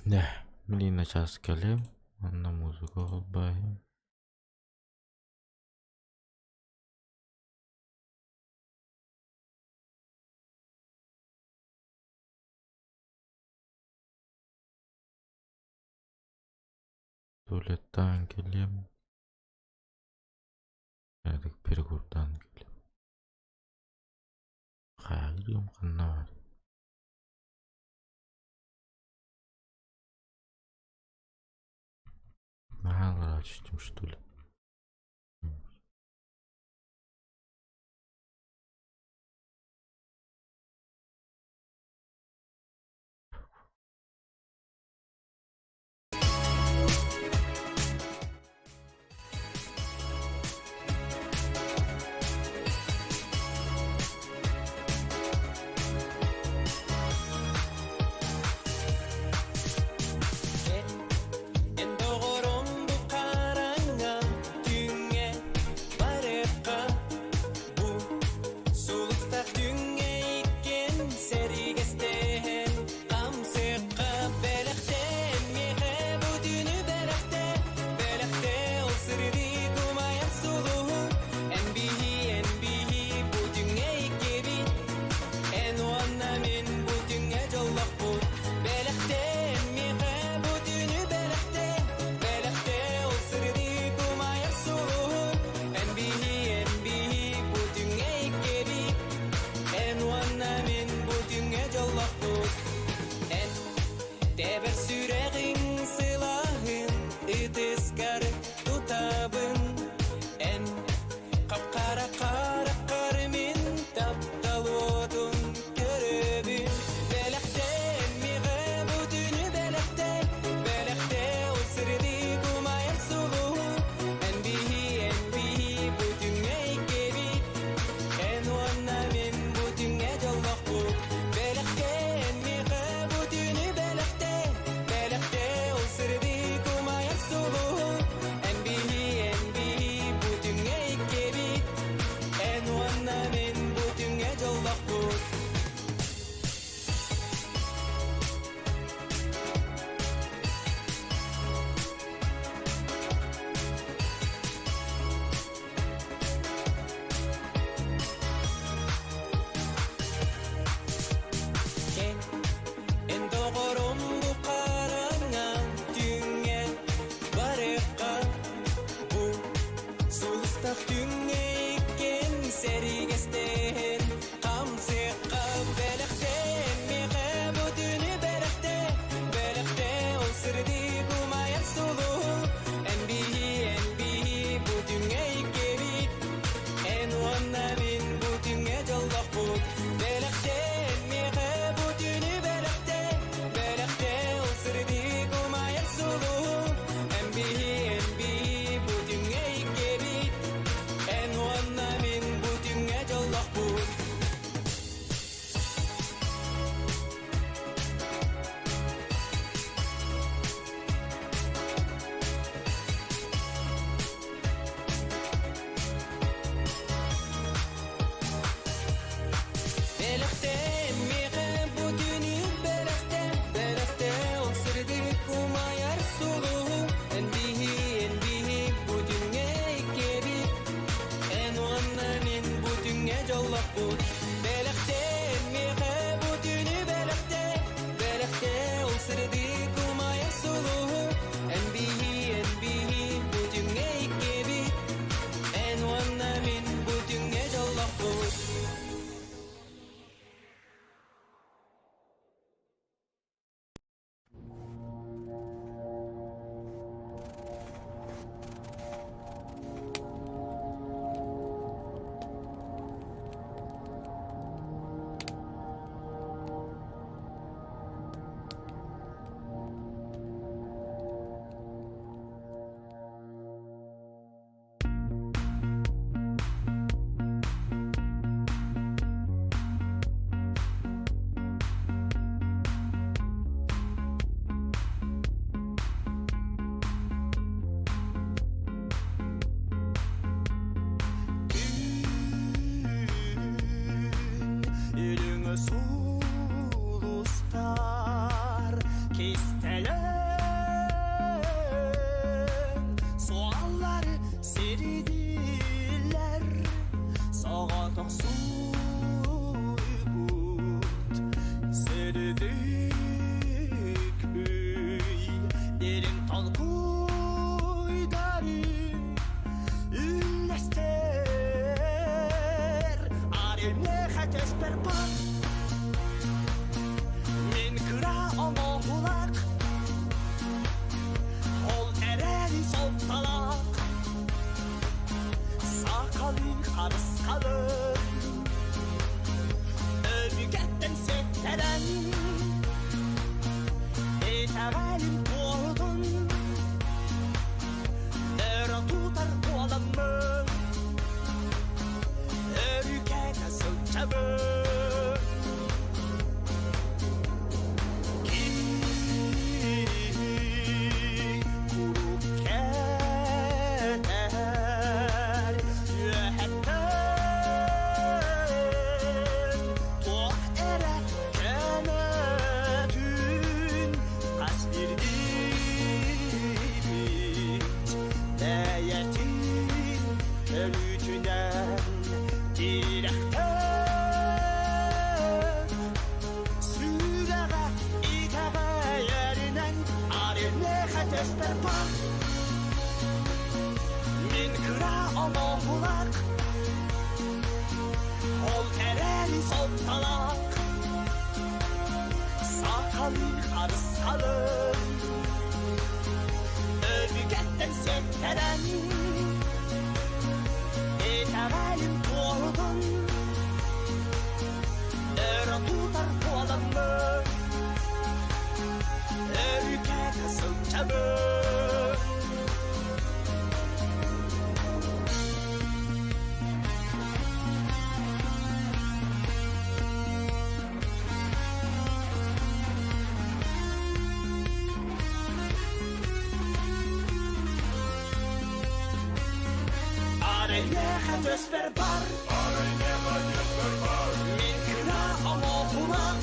Да, блин, начаас кэлиэм, онно музыка холбоойум. Туалеттаан кэлиэм, перекурдаан кэлиэм. Хаайыам ханна баар? Наһаа аллараа түстүм что ли? Эн доҕорум бу хараҥа күҥҥэ барыахха бу сулустаах күҥҥэ иккиэн сэригэстэһэн хамсыахха бэлэхтээ миэхэ бу түүнү бэлэхтээ бэлэхтээ ол сырдык умайар сулуһу эн биһи эн биһи бу күҥҥэ иккибит эн уонна мин бу күҥҥэ дьоллохпут бэлэхтээ миэхэ бу түүнү бэлэхтээ бэлэхтээ ол сырдык умайар сулуһу эн биһи эн биһи бу күҥҥэ иккибит эн уонна мин бу күҥҥэ дьоллохпут эн тэбэр сүрэҕиҥ сылааһын ытыскар тутабын эн хап-хара хараххар мин таптал уотун көрөбүн бэлэхтээ миэхэ бу түүнү бэлэхтээ бэлэхтээ ол сырдык умайар сулуһу эн биһи эн биһи бу күҥҥэ иккибит эн уонна мин бу күҥҥэ дьоллохпут бэлэхтээ миэхэ бу түүнү бэлэхтээ бэлэхтээ ол сырдык умайар сулуһу эн биһи эн биһи бу күҥҥэ иккибит эн уонна мин бу күҥҥэ дьоллохпут. Эн доҕорум бу хараҥа күҥҥэ барыахха бу сулустах күҥҥэ иккиэн сэригэстэһэн хамсыахха бэлэхтээ миэхэ бу түүнү бэлэхтээ бэлэхтээ ол сырдык умайар сулуһу эн биһи эн биһи бу күҥҥэ иккибит эн уонна мин бу күҥҥэ дьоллохпут бэлэхтээ миэхэ бу түүнү бэлэхтээ бэлэхтээ ол сырдык умайар сулуһу эн биһи эн биһи бу күҥҥэ иккибит эн уонна мин бу күҥҥэ дьоллохпут. Аренеха теспер бар Мин кыра оҥоһулах Ол эрээри солталаах Сахалыы харысхалын Өбүгэттэн сиэттэрэн Итэҕэлим туоһутун Өрө тутар буоламмын Өрүкэтэ сылдьабын Киһи куруук кэтэр үөһэттэн туох эрэ көнөтүн хас биирдиибит бэйэтин өлүүтүнэн тирэхтэн сүрэҕэ итэҕэйэринэн аренеха теспер бар Мин кыра оҥоһулах Ол эрээри солталаах Сахалыы харысхалын Өбүгэттэн сиэттэрэн Итэҕэлим туоһутун Өрө тутар буоламмын Өрүкэтэ сылдьабын Аренеха төспер бар Мин кыра оҥоһулах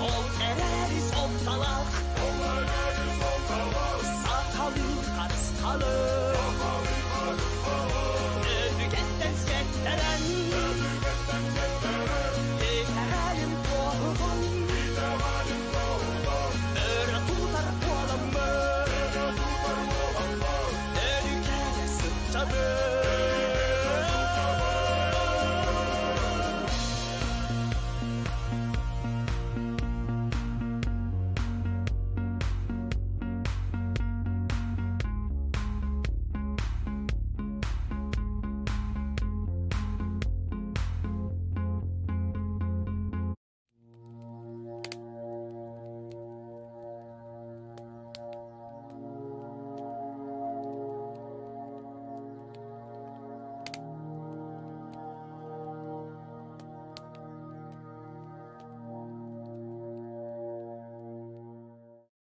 Ол эрээри солталаах Сахалыы харысхалын Өбүгэттэн сиэттэрэн Итэҕэлим туоһутун Өрө тутар буоламмын Өрүкэлэ сылдьабын.